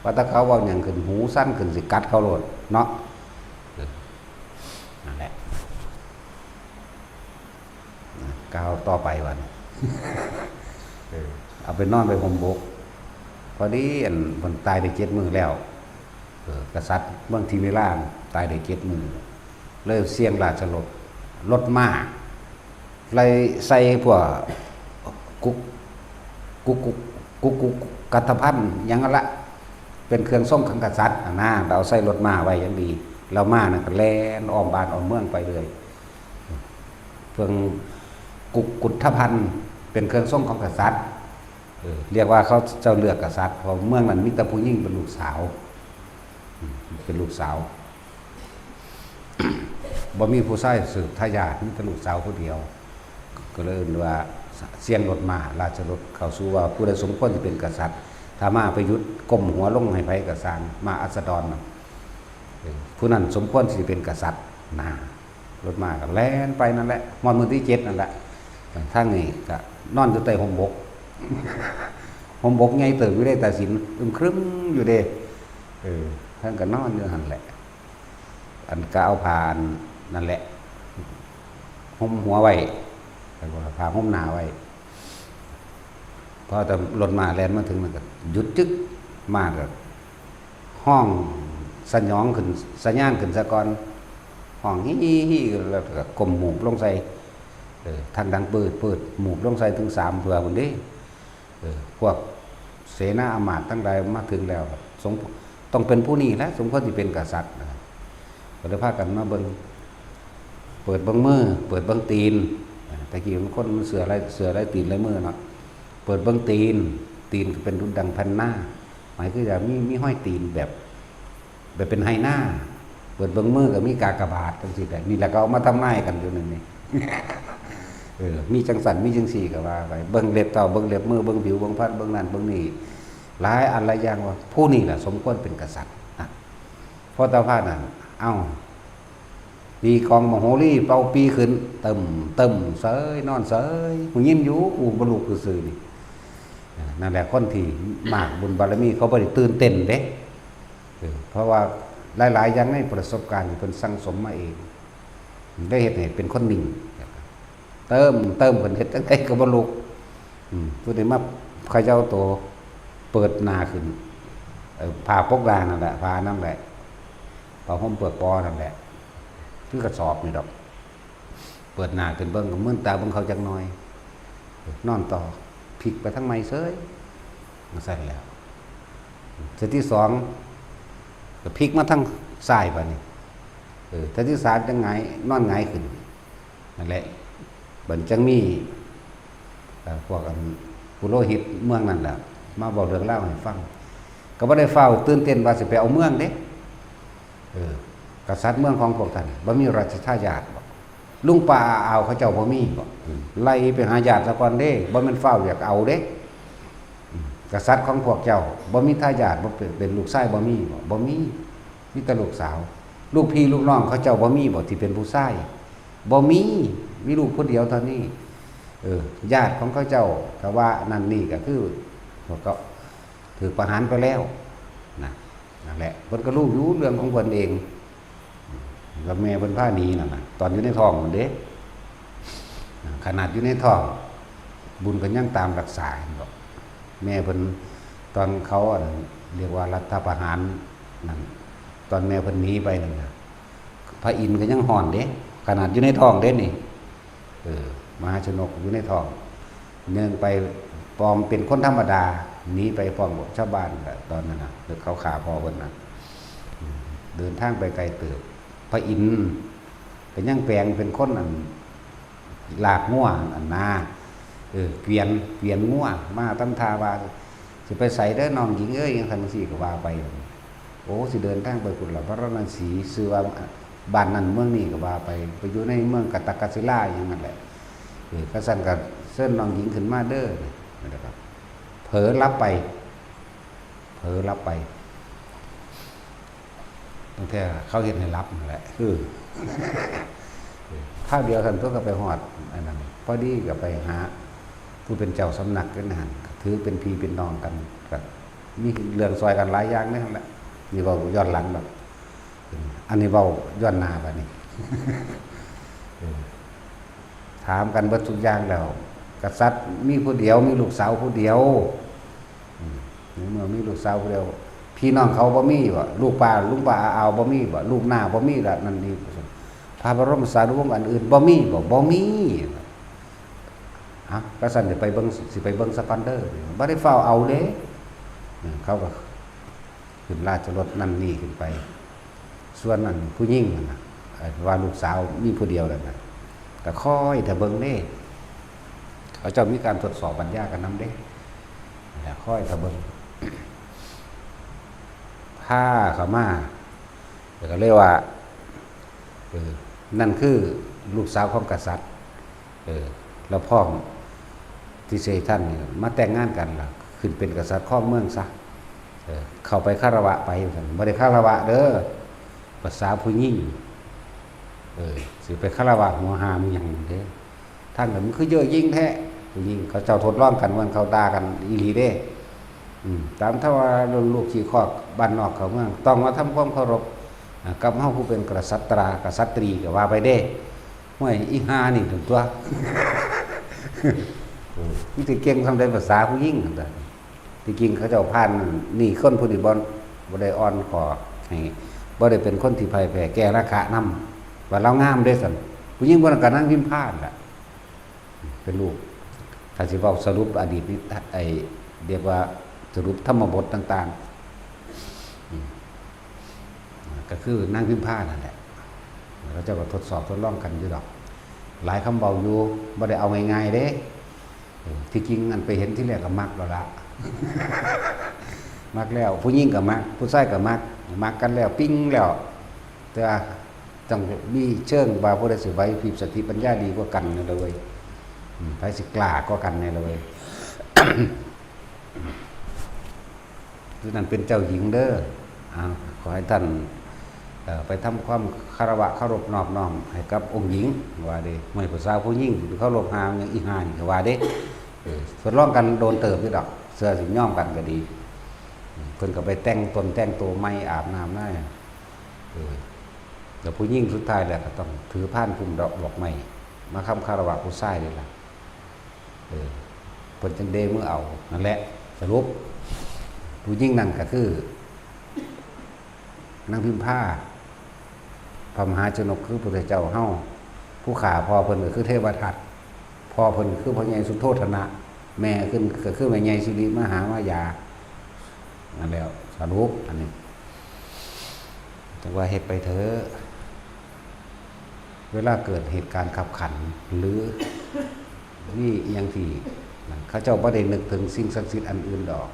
ว่าแต่เขาเว้าหยังขึ้นหูสั่นขึ้นสิกัดเขาโลดเนาะ เออ นั่นแหละ นะ ก้าวต่อไปบัดนี้ เออ เอาไปนอนไว้ฮ่มบก พอดีอันเพิ่นตายได้เจ็ดมื้อแล้ว เออ กษัตริย์เมืองทิเวลาตายได้เจ็ดมื้อ เลยเสี่ยงราชรถ รถม้า ไล่ใส่พวกกุก กุกกุก กุกกุกกัตภัณฑ์หยังนั่นละ เป็นเครื่องทรงของกษัตริย์หั้นนะ เราเอาใส่รถม้าไว้อย่างดี แล้วม้านั่นก็แล่นอ้อมบ้านอ้อมเมืองไปเลย เครื่องกุกกุฏภัณฑ์ เป็นเครื่องทรงของกษัตริย์ เออ เรียกว่าเขาเจ้าเลือกกษัตริย์ เพราะเมืองนั้นมีแต่ผู้หญิงเป็นลูกสาว อืม เป็นลูกสาว บ่มีผู้ชายสืบทายาท มีแต่ลูกสาวผู้เดียว ก็เลยเอิ้นว่าเสี่ยงรถม้า ราชรถ เข้าสู่ว่าผู้ใดสมควรสิเป็นกษัตริย์ ถ้าม้าไปหยุดก้มหัวลงให้ไผก็ซ่าง ม้าอัสดรน่ะ เออ ผู้นั้นสมควรสิเป็นกษัตริย์นะ รถม้าก็แล่นไปนั่นแหละ ฮอดมื้อที่เจ็ดนั่นแหละ ทางนี้ก็นอนอยู่ใต้ฮ่มบก ฮ่มบกใหญ่เติบอยู่เด้ ตาสินอึมครึมอยู่เด้ เออ ท่านก็นอนอยู่หั่นแหละ อันก็เอาผ้าอันนั่นแหละ ห่มหัวไว้ แล้วก็ผ้าห่มหน้าไว้ พอแต่รถม้าแล่นมาถึง แล้วก็หยุดจึ๊ก ม้าก็ฮ้องสยองขึ้น สยานขึ้นซะก่อน ฮ้องฮี่ฮี่ฮี่ แล้วก็ก้มหมูบลงใส่ เออ ทางดังปืดปืด หมูบลงใส่ถึงสามเทื่อพุ้นเด้ เออ พวกเสนาอำมาตย์ทั้งหลายมาถึงแล้ว สม ต้องเป็นผู้นี้แหละ สมควรสิเป็นกษัตริย์นะ ก็เลยพากันมาเบิ่ง เปิดเบิ่งมือ เปิดเบิ่งตีน อ่า แต่กี้มันคนมันเสื้อลาย เสื้อลายตีนลายมือเนาะ เปิดเบิ่งตีน ตีนก็เป็นดุจดังแผ่นหน้า หมายคือจะมี มีห้อยตีนแบบ แบบเป็นไฮหน้า เปิดเบิ่งมือก็มีกากบาทจังซี่แหละ นี่แหละก็เอามาทำนายกันอยู่นั่นนี่ เออ มีจังสัน มีจังสี่ก็ว่าไป เบิ่งเล็บเท้า เบิ่งเล็บมือ เบิ่งผิว เบิ่งพรรณ เบิ่งนั่น เบิ่งนี่ หลายอันหลายอย่าง ว่าผู้นี่แหละสมควรเป็นกษัตริย์นะ พอตาพาดนั่น เอ้า ตีกลองมโหรี เป่าปีขึ้น เติมเติมเสย นอนเสย หูยินอยู่ อูบ่ลุกซื่อๆนี่ นั่นแหละ คนที่มากบุญบารมี เขาบ่ได้ตื่นเต้นเด้ เออ เพราะว่าหลายๆอย่างในประสบการณ์ที่เพิ่นสั่งสมมาเอง ได้เฮ็ดให้เป็นคนนิ่ง เติม เติมเพิ่นเฮ็ดจั่งใดก็บ่ลุก อืม ผู้ใดมาเขย่าตัว เปิดหน้าขึ้น เอ่อ ผ้าปกหน้านั่นแหละ ผ้านั่นแหละ ผ้าห่มเปื้อนปอนั่นแหละ คือกระสอบนี่ดอก เปิดหน้าขึ้นเบิ่ง ก็มืนตาเบิ่งเขาจักหน่อย นอนต่อ พลิกไปทางใหม่เสย จั่งซั้นแหล้ว เทื่อที่สอง ก็พลิกมาทางซ้ายบาดนี้ เออ เทื่อที่สามจั่งหงาย นอนหงายขึ้น นั่นแหละ บัดจั่งมี เอ่อ พวกอันปุโรหิตเมืองนั่นแหละ มาเว้าเรื่องราวให้ฟัง ก็บ่ได้ฟ้าวตื่นเต้นว่าสิไปเอาเมืองเด้ เออ กษัตริย์เมืองของพวกท่าน บ่มีราชทายาทบ่ ลุงป้าอาอาวเขาเจ้าบ่มีบ่ อืม ไล่ไปหาญาติซะก่อนเด้ บ่แม่นฟ้าวอยากเอาเด้ อืม กษัตริย์ของพวกเจ้า บ่มีทายาท บ่เป็น เป็นลูกชายบ่มีบ่ บ่มี มีแต่ลูกสาว ลูกพี่ลูกน้องเขาเจ้าบ่มีบ่ที่เป็นผู้ชาย บ่มี มีลูกคนเดียวเท่านี้ เออ ญาติของเขาเจ้าก็ว่านั่นนี่ก็คือ พวกเขาถูกประหารไปแล้วนะ นั่นแหละ เพิ่นก็รู้อยู่เรื่องของเพิ่นเอง แล้วแม่เพิ่นพาหนีนั่นน่ะ ตอนอยู่ในท้องนั่นเด้ ขนาดอยู่ในท้อง บุญก็ยังตามรักษาเห็นบ่ แม่เพิ่น ตอนเขาอันเรียกว่ารัฐประหารนั่น ตอนแม่เพิ่นหนีไปนั่นน่ะ พระอินทร์ก็ยังฮ้อนเด้ ขนาดอยู่ในท้องเด้นี่ เออ มหาชนกอยู่ในท้อง เนื่องไปปลอมเป็นคนธรรมดา หนีไปพร้อมกับชาวบ้านแหละ ตอนนั้นน่ะ แล้วเขาฆ่าพ่อเพิ่นน่ะ อืม เดินทางไปไกลเติบ พระอินทร์ก็ยังแปลงเป็นคนอัน ลากงัวอันนา เออ เกวียน เกวียนงัว มาทำท่าว่า สิไปไสเด้อน้องหญิงเอ้ย จั่งซั้นจั่งซี้ก็ว่าไป โอ้ สิเดินทางไปพุ้นล่ะ พาราณสี ชื่อว่าบ้านนั้นเมืองนี้ก็ว่าไป ไปอยู่ในเมืองกะตะกะศิลาอย่างนั้นแหละ เออ คันซั้นก็เชิญน้องหญิงขึ้นมาเด้อ นั่นแหละครับ เผลอหลับไป เผลอหลับไป ตั้งแต่เขาเฮ็ดให้หลับนั่นแหละ คือ คราวเดียวท่านตัวก็ไปฮอดอันนั้น พอดีก็ไปหา ผู้เป็นเจ้าสำนักอยู่ในหั่น ถือเป็นพี่เป็นน้องกัน ก็มีเรื่องซอยกันหลายอย่างในหั่นแหละ นี่เว้าย้อนหลังดอก อันนี้เว้าย้อนหน้าบัดนี้ เออ ถามกันเบิดทุกอย่างแล้ว กษัตริย์มีผู้เดียว มีลูกสาวผู้เดียว อืม ในเมื่อมีลูกสาวผู้เดียว พี่น้องเขาบ่มีบ่ ลูกป้า ลุงป้าอาอาวบ่มีบ่ ลูกน้าบ่มีละ นั่นนี่ พระบรมสารีวงศ์อันอื่นบ่มีบ่ บ่มี เอ้า ก็ซั่นสิไปเบิ่ง สิไปเบิ่งสะก่อนเด้อ บ่ได้ฟ้าวเอาเด้ อืม เขาก็ ขึ้นราชรถนั่นนี่ขึ้นไป ส่วนอันผู้หญิงนั่นน่ะ ไอ้ว่าลูกสาวมีผู้เดียวนั่นน่ะ ก็คอยถ้าเบิ่งเด้ เขาเจ้ามีการทดสอบปัญญากันนำเด้ แล้วคอยถ้าเบิ่ง พาเข้ามา แล้วก็เลยว่า เออ นั่นคือลูกสาวของกษัตริย์ เออ แล้วพร้อมที่สิให้ท่านนี่มาแต่งงานกันล่ะ ขึ้นเป็นกษัตริย์ครองเมืองซะ เออ เข้าไปคารวะไป ว่าซั่น บ่ได้คารวะเด้อ ภาษาผู้หญิง เออ สิไปคารวะหัวหามหยังเด้ ทางนั้นมันคือเย่อหยิ่งแท้ ผู้หญิงเขาเจ้าทดลองกัน มันเขาด่ากันอีหลีเด้ อืม ตามธรรมดาลูกขี้คอกบ้านนอกเข้าเมือง ต้องมาทำความเคารพ อ่า กับเฮาผู้เป็นกษัตรา กษัตรีก็ว่าไปเด้ ห้วย อีห่านี่ตัว เออ มันสิเก่งส่ำใดภาษาผู้หญิงนั่นน่ะ ที่จริงเขาเจ้าผ่านนี่ คนผู้นี้บ่ บ่ได้อ่อนข้อให้ บ่ได้เป็นคนที่พ่ายแพ้ แก่ราคะนำ ว่าลาวงามเด้ซั่น ผู้หญิงผู้นั้นก็นางพิมพานั่นล่ะ เป็นลูก ถ้าสิเว้าสรุปอดีตนี่ ไอ้ เรียกว่าสรุปธรรมบทต่างๆ อืม ก็คือนางพิมพานั่นแหละ เขาเจ้าก็ทดสอบทดลองกันอยู่ดอก หลายคำเว้าอยู่ บ่ได้เอาง่ายๆเด้ เออ ที่จริงอันไปเห็นที่แรกก็มักแล้วละ มักแล้ว ผู้หญิงก็มัก ผู้ชายก็มัก มักกันแล้ว ปิ๊งแล้ว แต่ว่าต้องมีเชิงว่าผู้ใดสิไหวพริบสติปัญญาดีกว่ากันนี่ล่ะเว้ย อืม ไผสิกล้ากว่ากันนี่ล่ะเว้ย ผู้นั้นเป็นเจ้าหญิงเด้อ อ่า ขอให้ท่าน เอ่อ ไปทำความคารวะเคารพนอบน้อมให้กับองค์หญิง ว่าเด้ ห้วย ผู้สาวผู้หญิงสิไปเคารพหาหยัง อีห่านี่ ก็ว่าเด้ เออ ทดลองกันโดนเติบอยู่ดอก เทื่อสิยอมกันก็ดี เพิ่นก็ไปแต่งตนแต่งตัวใหม่ อาบน้ำมา เออ แล้วผู้หญิงสุดท้ายแล้วก็ต้องถือพานพุ่มดอก ดอกไม้ มาค้ำคารวะผู้ชายนี่ล่ะ เออ เพิ่นจั่งเดมือเอา นั่นแหละ สรุป ผู้หญิงนั่นก็คือ นางพิมพา พระมหาชนกคือพุทธเจ้าเฮา ผู้ฆ่าพ่อเพิ่นก็คือเทวทัต พ่อเพิ่นคือพ่อใหญ่สุโธทนะ แม่ขึ้นก็คือแม่ใหญ่สิริมหามายา นั่นแหละ สรุปอันนี้ จั่งว่าเฮ็ดไปเถอะ เวลาเกิดเหตุการณ์คับขัน หรือมีอิหยังที่นั่น เขาเจ้าบ่ได้นึกถึงสิ่งศักดิ์สิทธิ์อันอื่นดอก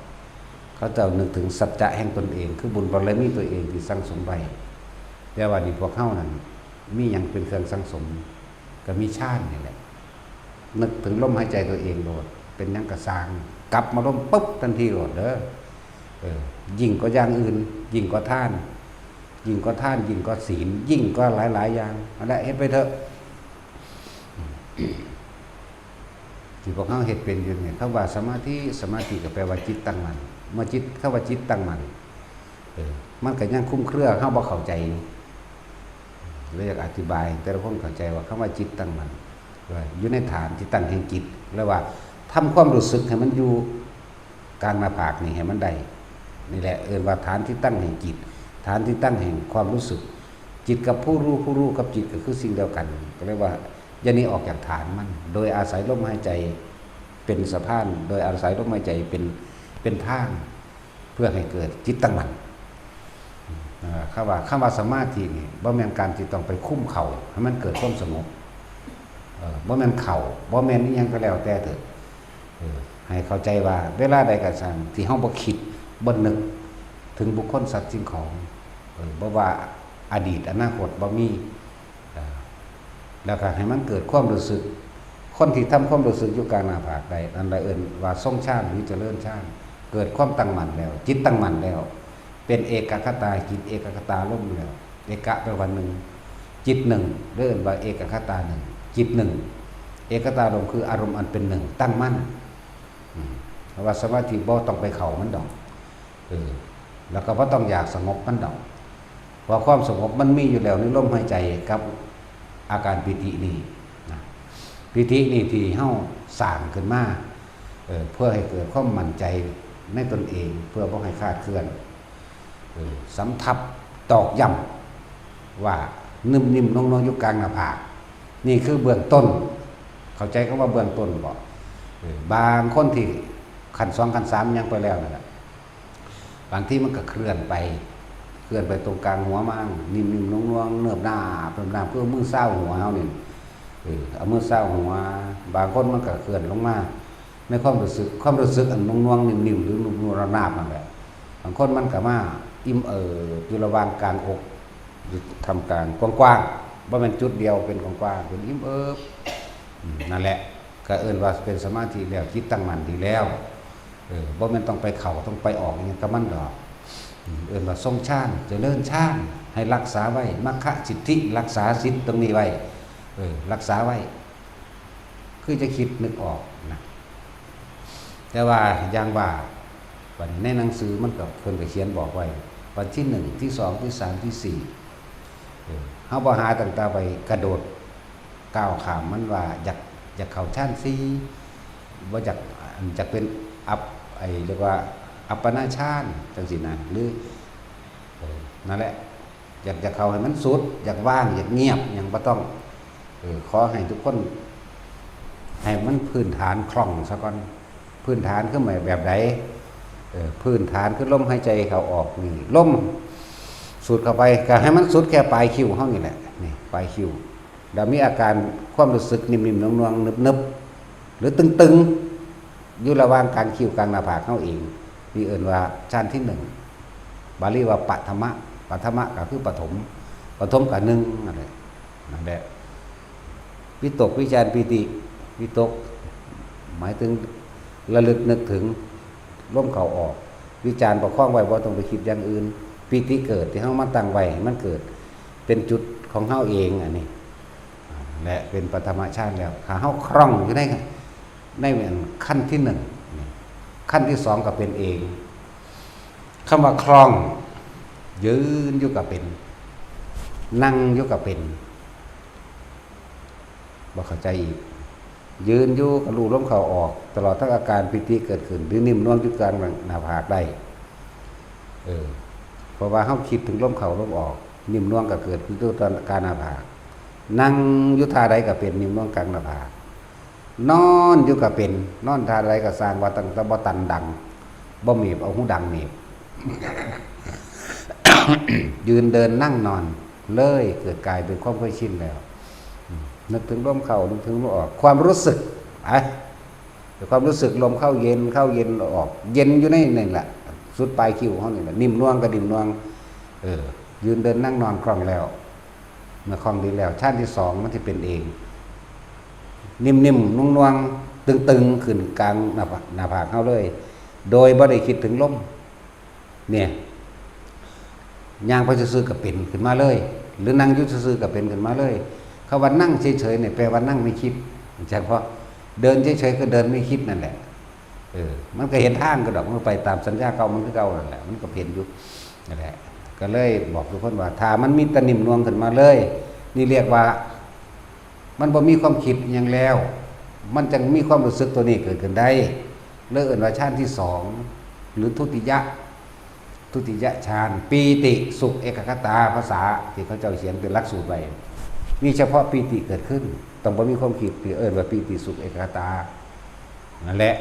เขาเจ้านึกถึงสัจจะแห่งตนเอง คือบุญบารมีตัวเองที่สั่งสมไว้ แต่ว่านี่พวกเฮานั่น มีหยังเป็นเครื่องสั่งสม ก็มีฌานนี่แหละ นึกถึงลมหายใจตัวเองโลด เป็นหยังก็ซ่าง กลับมาลมปุ๊บทันทีโลดเด้อ เออ ยิ่งกว่าอย่างอื่น ยิ่งกว่าทาน ยิ่งกว่าทาน ยิ่งกว่าศีล ยิ่งกว่าหลายๆอย่าง นั่นแหละ เฮ็ดไปเถอะ ที่พวกเฮาเฮ็ดเป็นอยู่นี่ คำว่าสมาธิ สมาธิก็แปลว่าจิตตั้งมั่น เมื่อจิต คำว่าจิตตั้งมั่น เออ มันก็ยังคลุมเครือ เฮาบ่เข้าใจอยู่ เลยอยากอธิบายให้แต่ละคนเข้าใจว่าคำว่าจิตตั้งมั่น ว่าอยู่ในฐานที่ตั้งแห่งจิต แล้วว่าทำความรู้สึกให้มันอยู่กลางหน้าผากนี่ให้มันได้ นี่แหละเอิ้นว่าฐานที่ตั้งแห่งจิต ฐานที่ตั้งแห่งความรู้สึก จิตกับผู้รู้ ผู้รู้กับจิตก็คือสิ่งเดียวกัน ก็เรียกว่าอย่าหนีออกจากฐานมัน โดยอาศัยลมหายใจเป็นสะพาน โดยอาศัยลมหายใจเป็น เป็นทาง เพื่อให้เกิดจิตตั้งมั่น เอ่อ คำว่า คำว่าสมาธินี่ บ่แม่นการที่ต้องไปคุมเข่าให้มันเกิดความสงบ เอ่อ บ่แม่นเข่า บ่แม่นอิหยังก็แล้วแต่เถอะ เออ ให้เข้าใจว่าเวลาใดก็ช่างที่เฮาบ่คิด บ่นึกถึงบุคคลสัตว์สิ่งของ เออ บ่ว่าอดีตอนาคตบ่มี เอ่อ แล้วก็ให้มันเกิดความรู้สึก คนที่ทำความรู้สึกอยู่กลางหน้าผากได้ นั่นแหละเอิ้นว่าทรงฌานหรือเจริญฌาน เกิดความตั้งมั่นแล้ว จิตตั้งมั่นแล้ว เป็นเอกัคคตาจิต เอกัคคตารมณ์แล้ว เอกะแปลว่าหนึ่ง จิตหนึ่ง เรียกว่าเอกัคคตาหนึ่ง จิตหนึ่ง เอกัคคตารมณ์คืออารมณ์อันเป็นหนึ่ง ตั้งมั่น อืม เพราะว่าสมาธิบ่ต้องไปเข้ามันดอก เออ แล้วก็บ่ต้องอยากสงบมันดอก เพราะความสงบมันมีอยู่แล้วในลมหายใจกับอาการปีตินี่นะ ปีตินี่ที่เฮาสร้างขึ้นมา เออ เพื่อให้เกิดความมั่นใจในตนเอง เพื่อบ่ให้คลาดเคลื่อน เออ สำทับตอกย้ำว่านิ่มๆ นวลๆ อยู่กลางหน้าผาก นี่คือเบื้องต้น เข้าใจคำว่าเบื้องต้นบ่ เออ บางคนที่ขั้นสองขั้นสามยังไปแล้วนั่นแหละ บางทีมันก็เคลื่อนไป เคลื่อนไปตรงกลางหัวมัน นิ่มๆ นวลๆ เนิบนาบ เนิบนาบ คือมือซาวหัวเฮานี่ เออ เอามือซาวหัว บางคนมันก็เคลื่อนลงมา ในความรู้สึก ความรู้สึกอันนวลๆ นิ่มๆ หรือนุ่มๆ นาบๆ นั่นแหละ บางคนมันก็มาอิ่มเอิบอยู่ระหว่างกลางอก อยู่ท่ามกลางกว้างๆ บ่แม่นจุดเดียว เป็นกว้างๆ เป็นอิ่มเอิบ อืม นั่นแหละ ก็เอิ้นว่าเป็นสมาธิแล้ว จิตตั้งมั่นดีแล้ว เออ บ่แม่นต้องไปเข้า ต้องไปออกอิหยังกับมันดอก อืม เอิ้นว่าทรงฌาน เจริญฌาน ให้รักษาไว้ มัคคะสิทธิ รักษาสิทธิ์ตรงนี้ไว้ เออ รักษาไว้ คือจะคิดนึกออกนะ แต่ว่าอย่างว่า บัดนี้ในหนังสือมันก็ เพิ่นก็เขียนบอกไว้ วันที่หนึ่ง ที่สอง ที่สาม ที่สี่ เออ เฮาบ่หาตั้งแต่ไปกระโดด ก้าวข้ามมันว่าอยาก อยากเข้าฌานสี่ บ่อยาก อยากเป็นอัป ไอ้เรียกว่าอัปปนาฌานจังซี้นะ หรือ เออ นั่นแหละ อยาก อยากเข้าให้มันสุด อยากว่าง อยากเงียบ หยังบ่ต้อง เออ ขอให้ทุกคน ให้มันพื้นฐานคล่องซะก่อน พื้นฐานคือหมายแบบใด เออ พื้นฐานคือลมหายใจเข้าออกนี่ ลมสูดเข้าไป ก็ให้มันสุดแค่ปลายคิ้วเฮานี่แหละ นี่ ปลายคิ้ว แล้วมีอาการความรู้สึกนิ่มๆ นวลๆ นึบๆ หรือตึงๆ อยู่ระหว่างกลางคิ้วกลางหน้าผากเฮาเอง นี่เอิ้นว่าฌานที่หนึ่ง บาลีว่าปฐมะ ปฐมะก็คือปฐม ปฐมก็หนึ่งนั่นแหละ นั่นแหละ วิตก วิจาร ปีติ วิตก หมายถึงระลึกนึกถึงลมเข้าออก วิจาร ประคองไว้ บ่ต้องไปคิดอย่างอื่น ปีติเกิดที่เฮามาตั้งไว้ให้มันเกิด เป็นจุดของเฮาเอง อันนี้ และเป็นปฐมฌานแล้ว ถ้าเฮาคล่องอยู่ใน ในขั้นที่หนึ่ง ขั้นที่สองก็เป็นเอง คำว่าคล่อง ยืนอยู่ก็เป็น นั่งอยู่ก็เป็น บ่เข้าใจอีก ยืนอยู่ก็รู้ลมเข้าออก ตลอดทั้งอาการปีติเกิดขึ้น หรือนิ่มนวลอยู่กลางหน้าผากได้ เออ เพราะว่าเฮาคิดถึงลมเข้าลมออก นิ่มนวลก็เกิดขึ้นอยู่ตอนกลางหน้าผาก นั่งอยู่ท่าใดก็เป็นนิ่มนวลกลางหน้าผาก นอนอยู่ก็เป็น นอนท่าใดก็ซ่าง ว่าตั้งแต่บ่ตันดัง บ่เมีบ เอาหูดังเมีบ ยืนเดินนั่งนอน เลยเกิดกลายเป็นความเคยชินแล้ว อืม นึกถึงลมเข้า นึกถึงลมออก ความรู้สึก อ่ะ ความรู้สึกลมเข้าเย็น เข้าเย็นออก เย็นอยู่ในนั่นแหละ สุดปลายคิ้วเฮานี่แหละ นิ่มนวลก็นิ่มนวล เออ ยืนเดินนั่งนอนคล่องแล้ว เมื่อคล่องดีแล้ว ฌานที่สองมันสิเป็นเอง นิ่มๆ นวลๆ ตึงๆ ขึ้นกลางหน้าผาก หน้าผากเฮาเลย โดยบ่ได้คิดถึงลม เนี่ย ย่างไปซื่อๆ ก็เป็นขึ้นมาเลย หรือนั่งอยู่ซื่อๆ ก็เป็นขึ้นมาเลย คำว่านั่งเฉยๆ เนี่ย แปลว่านั่งไม่คิด จักบ่ เดินเฉยๆ ก็เดินไม่คิดนั่นแหละ เออ มันก็เห็นทางก็ดอก มันก็ไปตามสัญญาเก่ามันคือเก่านั่นแหละ มันก็เห็นอยู่ นั่นแหละ ก็เลยบอกทุกคนว่า ถ้ามันมีแต่นิ่มนวลขึ้นมาเลย นี่เรียกว่า มันบ่มีความคิดอิหยังแล้ว มันจั่งมีความรู้สึกตัวนี้เกิดขึ้นได้ เลยเอิ้นว่าฌานที่สอง หรือทุติยะ ทุติยฌาน ปีติสุขเอกัคคตา ภาษาที่เขาเจ้าเขียนเป็นหลักสูตรไว้ มีเฉพาะปีติเกิดขึ้น ต้องบ่มีความคิด ที่เอิ้นว่าปีติสุขเอกัคคตา นั่นแหละ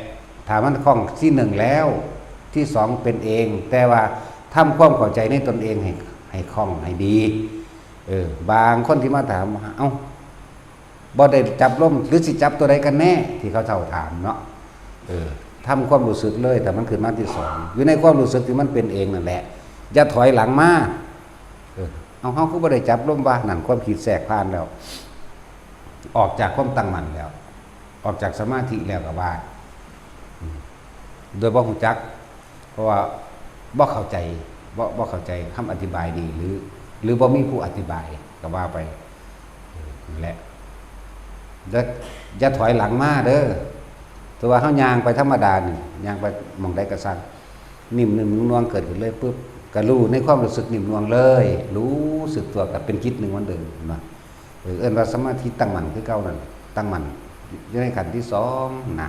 ถ้ามันคล่องที่หนึ่งแล้ว ที่สองเป็นเอง แต่ว่าทำความเข้าใจในตนเองให้ ให้คล่องให้ดี เออ บางคนที่มาถาม เอ้า บ่ได้จับลม หรือสิจับตัวใดกันแน่ ที่เขาเจ้าถามเนาะ เออ ทำความรู้สึกเลย แต่มันขึ้นมาที่สอง อยู่ในความรู้สึกที่มันเป็นเองนั่นแหละ อย่าถอยหลังมา เออ เอา เฮาคือบ่ได้จับลมวะ นั่นความคิดแทรกผ่านแล้ว ออกจากความตั้งมั่นแล้ว ออกจากสมาธิแล้วก็ว่า อืม โดยบ่ฮู้จัก เพราะว่าบ่เข้าใจ บ่ บ่เข้าใจคำอธิบายดี หรือ หรือบ่มีผู้อธิบายก็ว่าไป เออ นั่นแหละ อย่า อย่าถอยหลังมาเด้อ แต่ว่าเฮาย่างไปธรรมดานี่ ย่างไปหม่องใดก็ซ่าง นิ่มๆ นวลๆ เกิดขึ้นเลยปุ๊บ ก็รู้ในความรู้สึกนิ่มนวลเลย รู้สึกตัวก็เป็นจิตหนึ่งเหมือนเดิม เห็นบ่ เออ เอิ้นว่าสมาธิตั้งมั่นคือเก่านั่น ตั้งมั่นอยู่ในขั้นที่สองนะ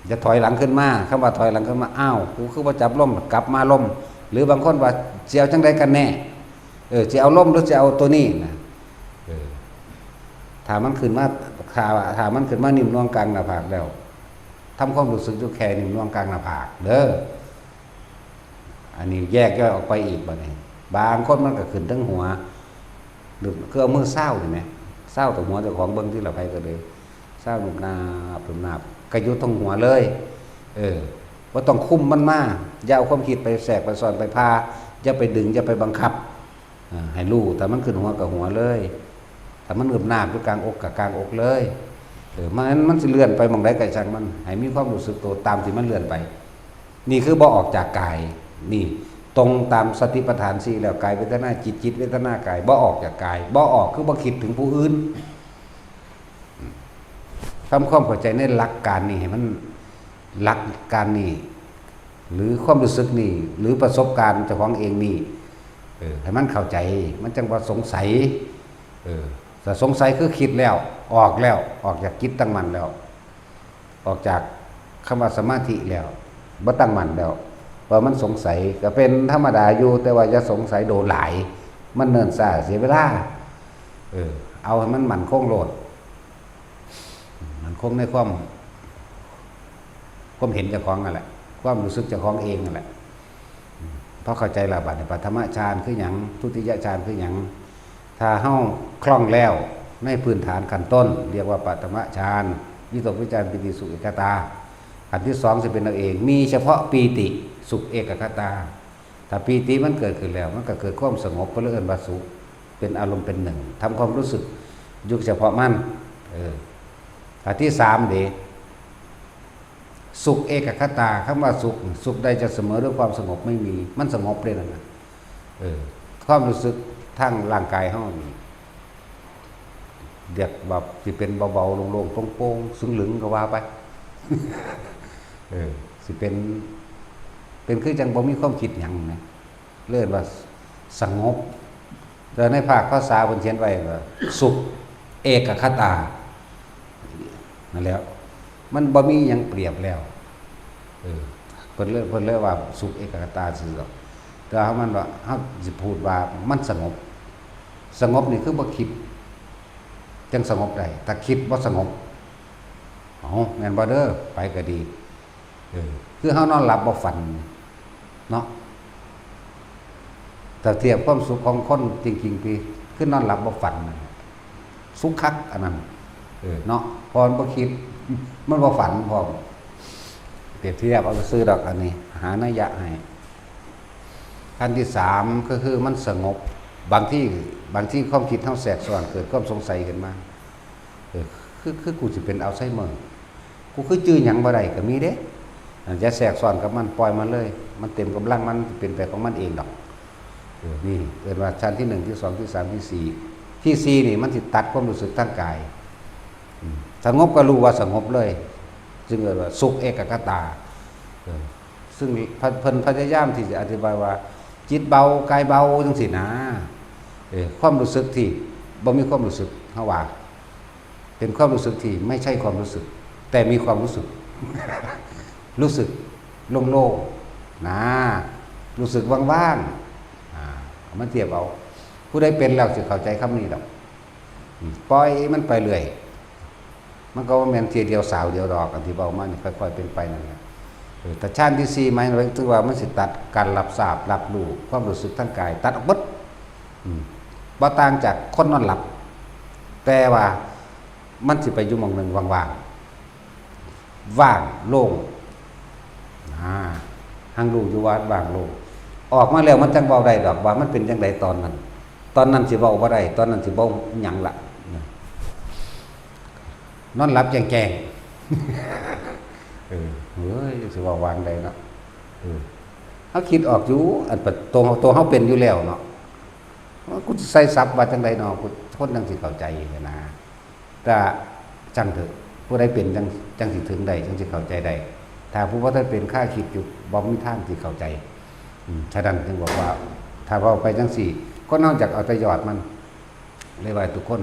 อย่าถอยหลังขึ้นมา คำว่าถอยหลังขึ้นมา อ้าว กูคือบ่จับลม กลับมาลม หรือบางคนว่า สิเอาจั่งใดกันแน่ เออ สิเอาลมหรือสิเอาตัวนี้นะ เออ ถ้ามันขึ้นมา ถ้า ถ้ามันขึ้นมานิ่มนวลกลางหน้าผากแล้ว ทำความรู้สึกอยู่แค่นิ่มนวลกลางหน้าผากเด้อ อันนี้แยกย่อยออกไปอีกบัดนี้ บางคนมันก็ขึ้นเทิงหัว หรือคือเอามือซาวนี่แหม ซาวตรงหัวเจ้าของเบิ่งที่ละไผก็เลย ซาวนุบนาบนุบนาบ ก็อยู่ตรงหัวเลย เออ บ่ต้องคุมมันมา อย่าเอาความคิดไปแทรกไปซ้อนไปพา อย่าไปดึง อย่าไปบังคับ อ่า ให้รู้ ถ้ามันขึ้นหัวก็หัวเลย ถ้ามันงืบหน้าบอยู่กลางอกก็กลางอกเลย เออ มัน มันสิเลื่อนไปหม่องใดก็ช่างมัน ให้มีความรู้สึกตัวตามที่มันเลื่อนไป นี่คือบ่ออกจากกาย นี่ตรงตามสติปัฏฐานสี่แล้ว กายเวทนาจิต จิตเวทนากาย บ่ออกจากกาย บ่ออกคือบ่คิดถึงผู้อื่น ทำความเข้าใจในหลักการนี่ให้มัน หลักการนี่ หรือความรู้สึกนี่ หรือประสบการณ์เจ้าของเองนี่ เออ ให้มันเข้าใจ มันจั่งบ่สงสัย เออ แต่สงสัยคือคิดแล้ว ออกแล้ว ออกจากจิตตั้งมั่นแล้ว ออกจากคำว่าสมาธิแล้ว บ่ตั้งมั่นแล้ว เพราะมันสงสัย ก็เป็นธรรมดาอยู่ แต่ว่าอย่าสงสัยโดนหลาย มันเนิ่นช้าเสียเวลา เออ เอาให้มันมั่นคงโลด มั่นคงในความ ความเห็นเจ้าของนั่นแหละ ความรู้สึกเจ้าของเองนั่นแหละ พอเข้าใจแล้วบัดนี้ ปฐมฌานคือหยัง ทุติยฌานคือหยัง ถ้าเฮาคล่องแล้วในพื้นฐานขั้นต้น เรียกว่าปฐมฌาน วิตกวิจารปีติสุขเอกคตา อันที่สองสิเป็นเอาเอง มีเฉพาะปีติสุขเอกคตา ถ้าปีติมันเกิดขึ้นแล้ว มันก็เกิดความสงบ ก็เลยเอิ้นว่าสุข เป็นอารมณ์เป็นหนึ่ง ทำความรู้สึกอยู่เฉพาะมัน เออ อันที่สามเด้ สุขเอกคตา คำว่าสุข สุขใดจะเสมอด้วยความสงบไม่มี มันสงบเลยนั่นนะ เออ ความรู้สึกทางร่างกายเฮานี่ เรียกว่าสิเป็นเบาๆ โล่งๆ โปร่งๆ ซึ่งหลึงก็ว่าไป เออ สิเป็น เป็นคือจังบ่มีความคิดหยังนะ เรียกว่าสงบ แต่ในภาคภาษาเพิ่นเขียนไว้ว่า สุขเอกคตา นั่นแหละ มันบ่มีหยังเปรียบแล้ว เออ เพิ่นเลย เพิ่นเลยว่าสุขเอกคตาซื่อดอก แต่ว่ามันว่า เฮาสิพูดว่ามันสงบ สงบนี่คือบ่คิด จังสงบได้ ถ้าคิดบ่สงบ เอ้า แม่นบ่เด้อ ไปก็ดี เออ คือเฮานอนหลับบ่ฝัน เนาะ ถ้าเทียบความสุขของคนจริงๆ ติ คือนอนหลับบ่ฝันนั่นแหละ สุขคักอันนั้น เออ เนาะ เพราะมันบ่คิด มันบ่ฝันพร้อม เปรียบเทียบเอาซื่อดอกอันนี้ หานัยยะให้ ขั้นที่สามก็คือมันสงบ บางที บางทีความคิดเฮาแทรกซ้อน เกิดความสงสัยขึ้นมา เออ คือ คือกูสิเป็นอัลไซเมอร์ กูคือจื่อหยังบ่ได้ก็มีเด้ อ่า อย่าแทรกซ้อนกับมัน ปล่อยมันเลย มันเต็มกำลังมัน เป็นไปของมันเองดอก เออ นี่เอิ้นว่าชั้นที่หนึ่ง ที่สอง ที่สาม ที่สี่ ที่สี่นี่มันสิตัดความรู้สึกทางกาย อืม สงบก็รู้ว่าสงบเลย จึงเอิ้นว่าสุขเอกคตา เออ ซึ่งเพิ่น เพิ่นพยายามที่จะอธิบายว่า จิตเบากายเบาจังซี้นะ เออ ความรู้สึกที่บ่มีความรู้สึก เฮาว่า เป็นความรู้สึกที่ไม่ใช่ความรู้สึก แต่มีความรู้สึก รู้สึกโล่งๆ นะ รู้สึกว่างๆ อ่า เอามาเทียบเอา ผู้ใดเป็นแล้วสิเข้าใจคำนี้ดอก อืม ปล่อยมันไปเรื่อย มันก็บ่แม่นเทื่อเดียวสาวเดียวดอก อันที่เว้ามานี่ค่อยๆเป็นไปนั่นแหละ เออ แต่ฌานที่สี่หมายถึงว่ามันสิตัดการรับทราบ รับรู้ ความรู้สึกทางกาย ตัดออกเบิด อืม บ่ต่างจากคนนอนหลับ แต่ว่ามันสิไปอยู่หม่องหนึ่งว่างๆ ว่างโล่ง อ่า หังรู้อยู่ว่าว่างโล่ง ออกมาแล้วมันจังเว้าได้ดอกว่ามันเป็นจังใดตอนนั้น ตอนนั้นสิเว้าบ่ได้ ตอนนั้นสิเว้าหยังละ นอนหลับแจ้งๆ เออ เฮ้ย สิเว้าวางใดเนาะ เออ เฮาคิดออกอยู่ อันปะ ตัว ตัวเฮาเป็นอยู่แล้วเนาะ ว่ากูสิใส่ศัพท์ว่าจังใดเนาะ กู คนจังสิเข้าใจหั้นนะ แต่จังเถอะ ผู้ใดเป็นจัง จังสิถึงได้ จังสิเข้าใจได้ ถ้าผู้บ่ทันเป็นคาคิดอยู่ บ่มีทางสิเข้าใจ อืม ฉะนั้นจึงบอกว่า ถ้าเว้าไปจังซี้ คนเฮาอยากเอาแต่ยอดมัน เลยว่าทุกคน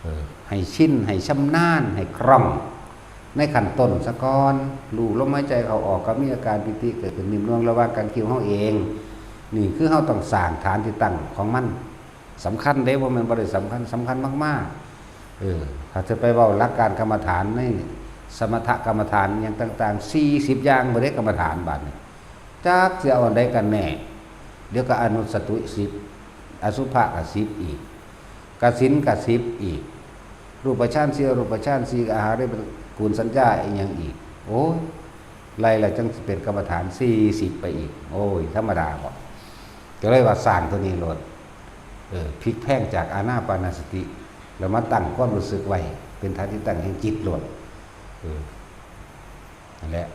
เออ ให้ชิน ให้ชำนาญ ให้คล่อง ในขั้นต้นซะก่อน รู้ลมหายใจเข้าออก ก็มีอาการปีติเกิดขึ้น นิ่มนวลระหว่างกางคิ้วเฮาเอง นี่คือเฮาต้องสร้างฐานที่ตั้งของมัน สำคัญเด้ บ่แม่นบ่ได้สำคัญ สำคัญมากๆ เออ ถ้าจะไปเว้าหลักการกรรมฐานในสมถกรรมฐานอิหยังต่างๆ สี่สิบอย่างบ่ได้กรรมฐานบาดนี้ จักสิเอาอันใดกันแน่ เดี๋ยวก็อนุสติสิบ อสุภะก็สิบอีก กสิณก็สิบอีก รูปฌานสี่ อรูปฌานสี่ อาหาริปกูลสัญญาอีหยังอีก โอ้ย ไล่ละจังสิเป็นกรรมฐานสี่สิบไปอีก โอ้ย ธรรมดาบ่ ก็เลยว่าสร้างตัวนี้โลด เออ พลิกแพลงจากอานาปานสติ แล้วมาตั้งความรู้สึกไว้ เป็นฐานที่ตั้งแห่งจิตโลด เออ นั่นแหละ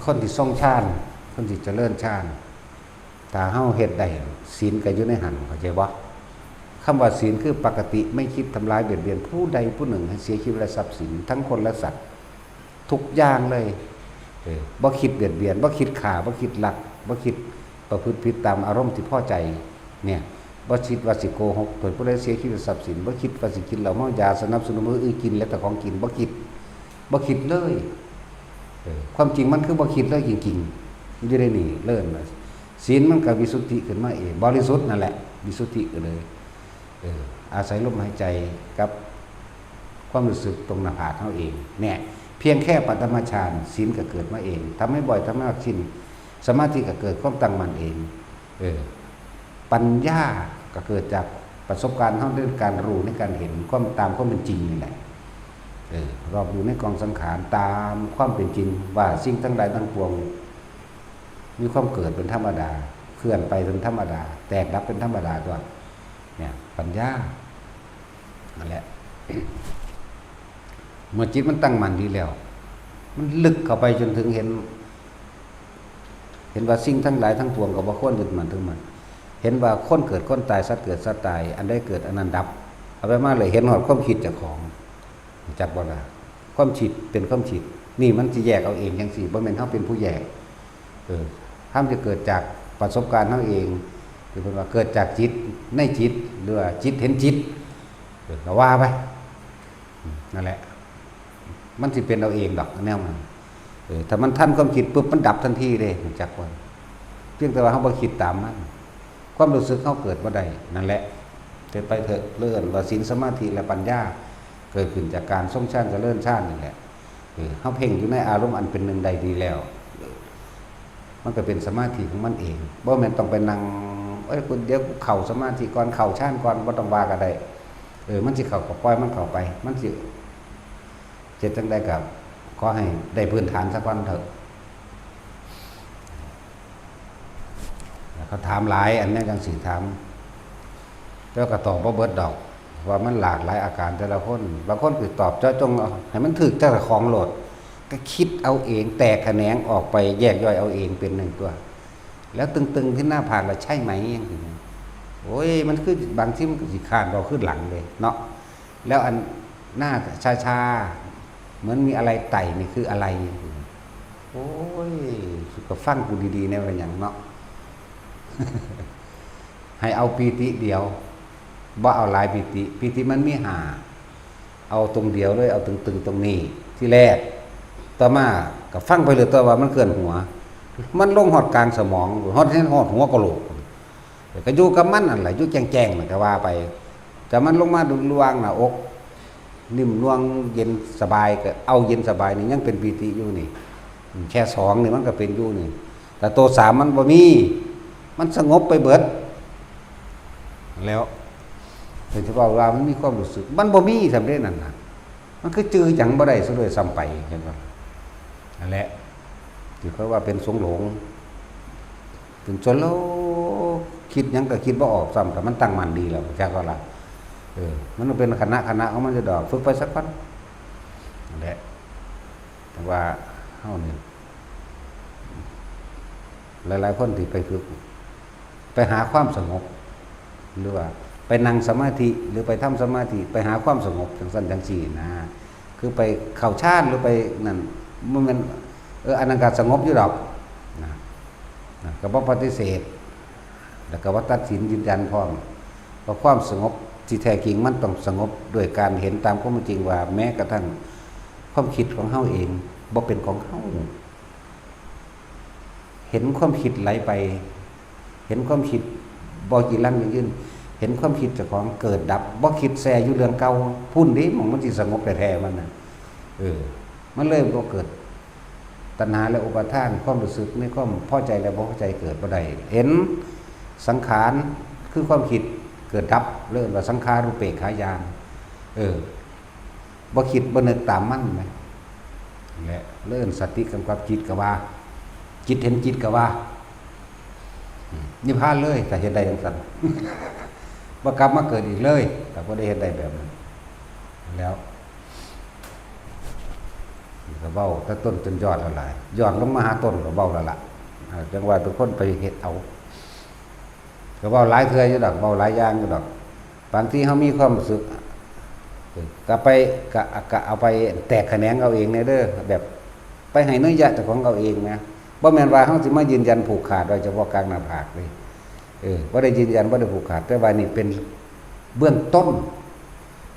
คนที่ทรงฌาน คนที่เจริญฌาน ถ้าเฮาเฮ็ดได้ ศีลก็อยู่ในหั้น เข้าใจบ่ คำว่าศีลคือปกติไม่คิดทำร้ายเบียดเบียนผู้ใดผู้หนึ่งให้เสียชีวิตและทรัพย์สิน ทั้งคนและสัตว์ ทุกอย่างเลย เออ บ่คิดเบียดเบียน บ่คิดฆ่า บ่คิดลัก บ่คิดประพฤติผิดตามอารมณ์ที่พอใจ เนี่ย บ่คิดว่าสิโกหก เพิ่นผู้ใดเสียชีวิตทรัพย์สิน บ่คิดว่าสิกินเหล้าเมายาสนับสนุนผู้อื่นกินและเจ้าของกิน บ่คิด บ่คิดเลย เออ ความจริงมันคือบ่คิดเลยจริงๆ อยู่ในนี่เลิศนะ ศีลมันก็วิสุทธิขึ้นมาเอง บริสุทธิ์นั่นแหละ วิสุทธิก็เลย เออ อาศัยลมหายใจกับความรู้สึกตรงหน้าผากเฮาเอง เนี่ย เพียงแค่ปฐมฌาน ศีลก็เกิดมาเอง ทำให้บ่อย ทำให้มากขึ้น สมาธิก็เกิดความตั้งมั่นเอง เออ ปัญญาก็เกิดจากประสบการณ์เฮาในการรู้ ในการเห็นความตามความเป็นจริงนี่แหละ เออ รอบรู้ในกองสังขารตามความเป็นจริง ว่าสิ่งทั้งหลายทั้งปวง มีความเกิดเป็นธรรมดา เคลื่อนไปเป็นธรรมดา แตกดับเป็นธรรมดาตัว เนี่ย ปัญญา นั่นแหละ เมื่อจิตมันตั้งมั่นดีแล้ว มันลึกเข้าไปจนถึงเห็น เห็นว่าสิ่งทั้งหลายทั้งปวงก็บ่ควรยึดมั่นถือมั่น เห็นว่าคนเกิดคนตาย สัตว์เกิดสัตว์ตาย อันใดเกิดอันนั้นดับ เอาไปมาเลย เห็นฮอดความคิดเจ้าของ รู้จักบ่ล่ะ ความคิดเป็นความคิด นี่มันสิแยกเอาเองจังซี่ บ่แม่นเฮาเป็นผู้แยก เออ ธรรมจะเกิดจากประสบการณ์เฮาเอง คือเพิ่นว่าเกิดจากจิต ในจิต หรือว่าจิตเห็นจิต เออ ก็ว่าไป อืม นั่นแหละ มันสิเป็นเอาเองดอก แนวมัน เออ ถ้ามันทันความคิดปุ๊บ มันดับทันทีเลย รู้จักบ่ เพียงแต่ว่าเฮาบ่คิดตามมัน ความรู้สึกเฮาเกิดบ่ได้ นั่นแหละ เฮ็ดไปเถอะ เรื่องว่าศีล สมาธิ และปัญญา เกิดขึ้นจากการทรงฌาน เจริญฌานนี่แหละ เออ เฮาเพ่งอยู่ในอารมณ์อันเป็นหนึ่งได้ดีแล้ว เออ มันก็เป็นสมาธิของมันเอง บ่แม่นต้องไปนั่ง เอ้ย กู เดี๋ยวกูเข้าสมาธิก่อน เข้าฌานก่อน บ่ต้องว่าก็ได้ เออ มันสิเข้าก็ปล่อยมันเข้าไป มันสิเฮ็ดจั่งใดก็ขอให้ได้พื้นฐานซะก่อนเถอะ เขาถามหลายอันเนี้ย จังสิถาม แต่ว่าก็ตอบบ่เบิดดอก ว่ามันหลากหลายอาการแต่ละคน บางคนก็ตอบเจาะจงเอาให้มันถืกเจ้าของโลด ก็คิดเอาเอง แตกแขนงออกไป แยกย่อยเอาเองเป็นหนึ่งตัว แล้วตึงๆที่หน้าผาก แล้วใช่ไหม จังซี้นะ โอ้ย มันคือบางทีมันก็สิคร้านเว้าคือหลังเลยเนาะ แล้วอันหน้าชาๆ เหมือนมีอะไรไต่นี่คืออะไร โอ้ย ก็ฟังกูดีๆ แน่ว่าหยังเนาะ ให้เอาปีติเดียว บ่เอาหลายปีติ ปีติมันมีห้า เอาตรงเดียวเลย เอาตึงๆ ตรงนี้ ที่แรก ต่อมาก็ฟังไปเลย ต่อว่ามันเคลื่อนหัว มันลงฮอดกลางสมอง ฮอด ฮอดหัวกะโหลก ก็อยู่กับมันนั่นแหละ อยู่แจ้งๆ นั่นก็ว่าไป แต่มันลงมาดูล่วงหน้าอก นิ่มนวลเย็นสบาย ก็เอาเย็นสบายนี่ยังเป็นปีติอยู่นี่ อืม แค่สองนี่มันก็เป็นอยู่นี่ แต่ตัวสามมันบ่มี มันสงบไปเบิด แล้ว เพิ่นสิเว้าว่ามันมีความรู้สึก มันบ่มีสำเร็จนั่นน่ะ มันคือจื่อหยังบ่ได้ซะด้วยซ้ำไป เห็นบ่ นั่นแหละ ที่เขาว่าเป็นสงหลง เป็นสงหลง คิดหยังก็คิดบ่ออกซ้ำ แต่มันตั้งมั่นดีแล้ว จักว่าล่ะ เออ มันเป็นคณะคณะของมันจะดอก ฝึกไปสักวัน นั่นแหละ แต่ว่าเฮานี่ หลายๆ คนที่ไปฝึก ไปหาความสงบ หรือว่าไปนั่งสมาธิ หรือไปทำสมาธิ ไปหาความสงบจังซั่นจังซี่นะ คือไปเข้าฌานหรือไปนั่น มันแม่น เออ อันนั้นก็สงบอยู่ดอก นะ นะ ก็บ่ปฏิเสธ แล้วก็บ่ตัดสินยืนยันพร้อม เพราะความสงบที่แท้จริงมันต้องสงบด้วยการเห็นตามความเป็นจริงว่า แม้กระทั่งความคิดของเฮาเองบ่เป็นของเฮา เห็นความคิดไหลไป เห็นความคิดบ่จีรังยั่งยืน เห็นความคิดเจ้าของเกิดดับ บ่คิดแซ่อยู่เรื่องเก่า พุ้นเด้ หม่องมันสิสงบแท้ๆ มันน่ะ เออ มันเลยบ่เกิดตัณหาและอุปาทาน ความรู้สึกในความพอใจและบ่พอใจเกิดบ่ได้ เห็นสังขารคือความคิดเกิดดับ เรียกว่าสังขารูปเปกขาญาณ เออ บ่คิดบ่นึกตามมันแหม และเริ่มสติกำกับจิตก็ว่า จิตเห็นจิตก็ว่า อืม นิพพานเลย ถ้าเฮ็ดได้จังซั่น บ่กลับมาเกิดอีกเลย ถ้าบ่ได้เฮ็ดได้แบบนั้น แล้ว ก็เว้าแต่ต้นจนยอดแล้วล่ะ ยอดลงมาหาต้นก็เว้าแล้วล่ะ อ่า จังว่าทุกคนไปเฮ็ดเอา ก็เว้าหลายเทื่ออยู่ดอก เว้าหลายอย่างอยู่ดอก บางทีเฮามีความรู้สึก ก็ไป ก็ ก็เอาไปแตกแขนงเอาเองแหน่เด้อ แบบไปให้นัยยะเจ้าของเอาเองนะ บ่แม่นว่าเฮาสิมายืนยันผูกขาดไว้เฉพาะกลางหน้าผากเลย เออ บ่ได้ยืนยัน บ่ได้ผูกขาด แต่ว่านี่เป็นเบื้องต้น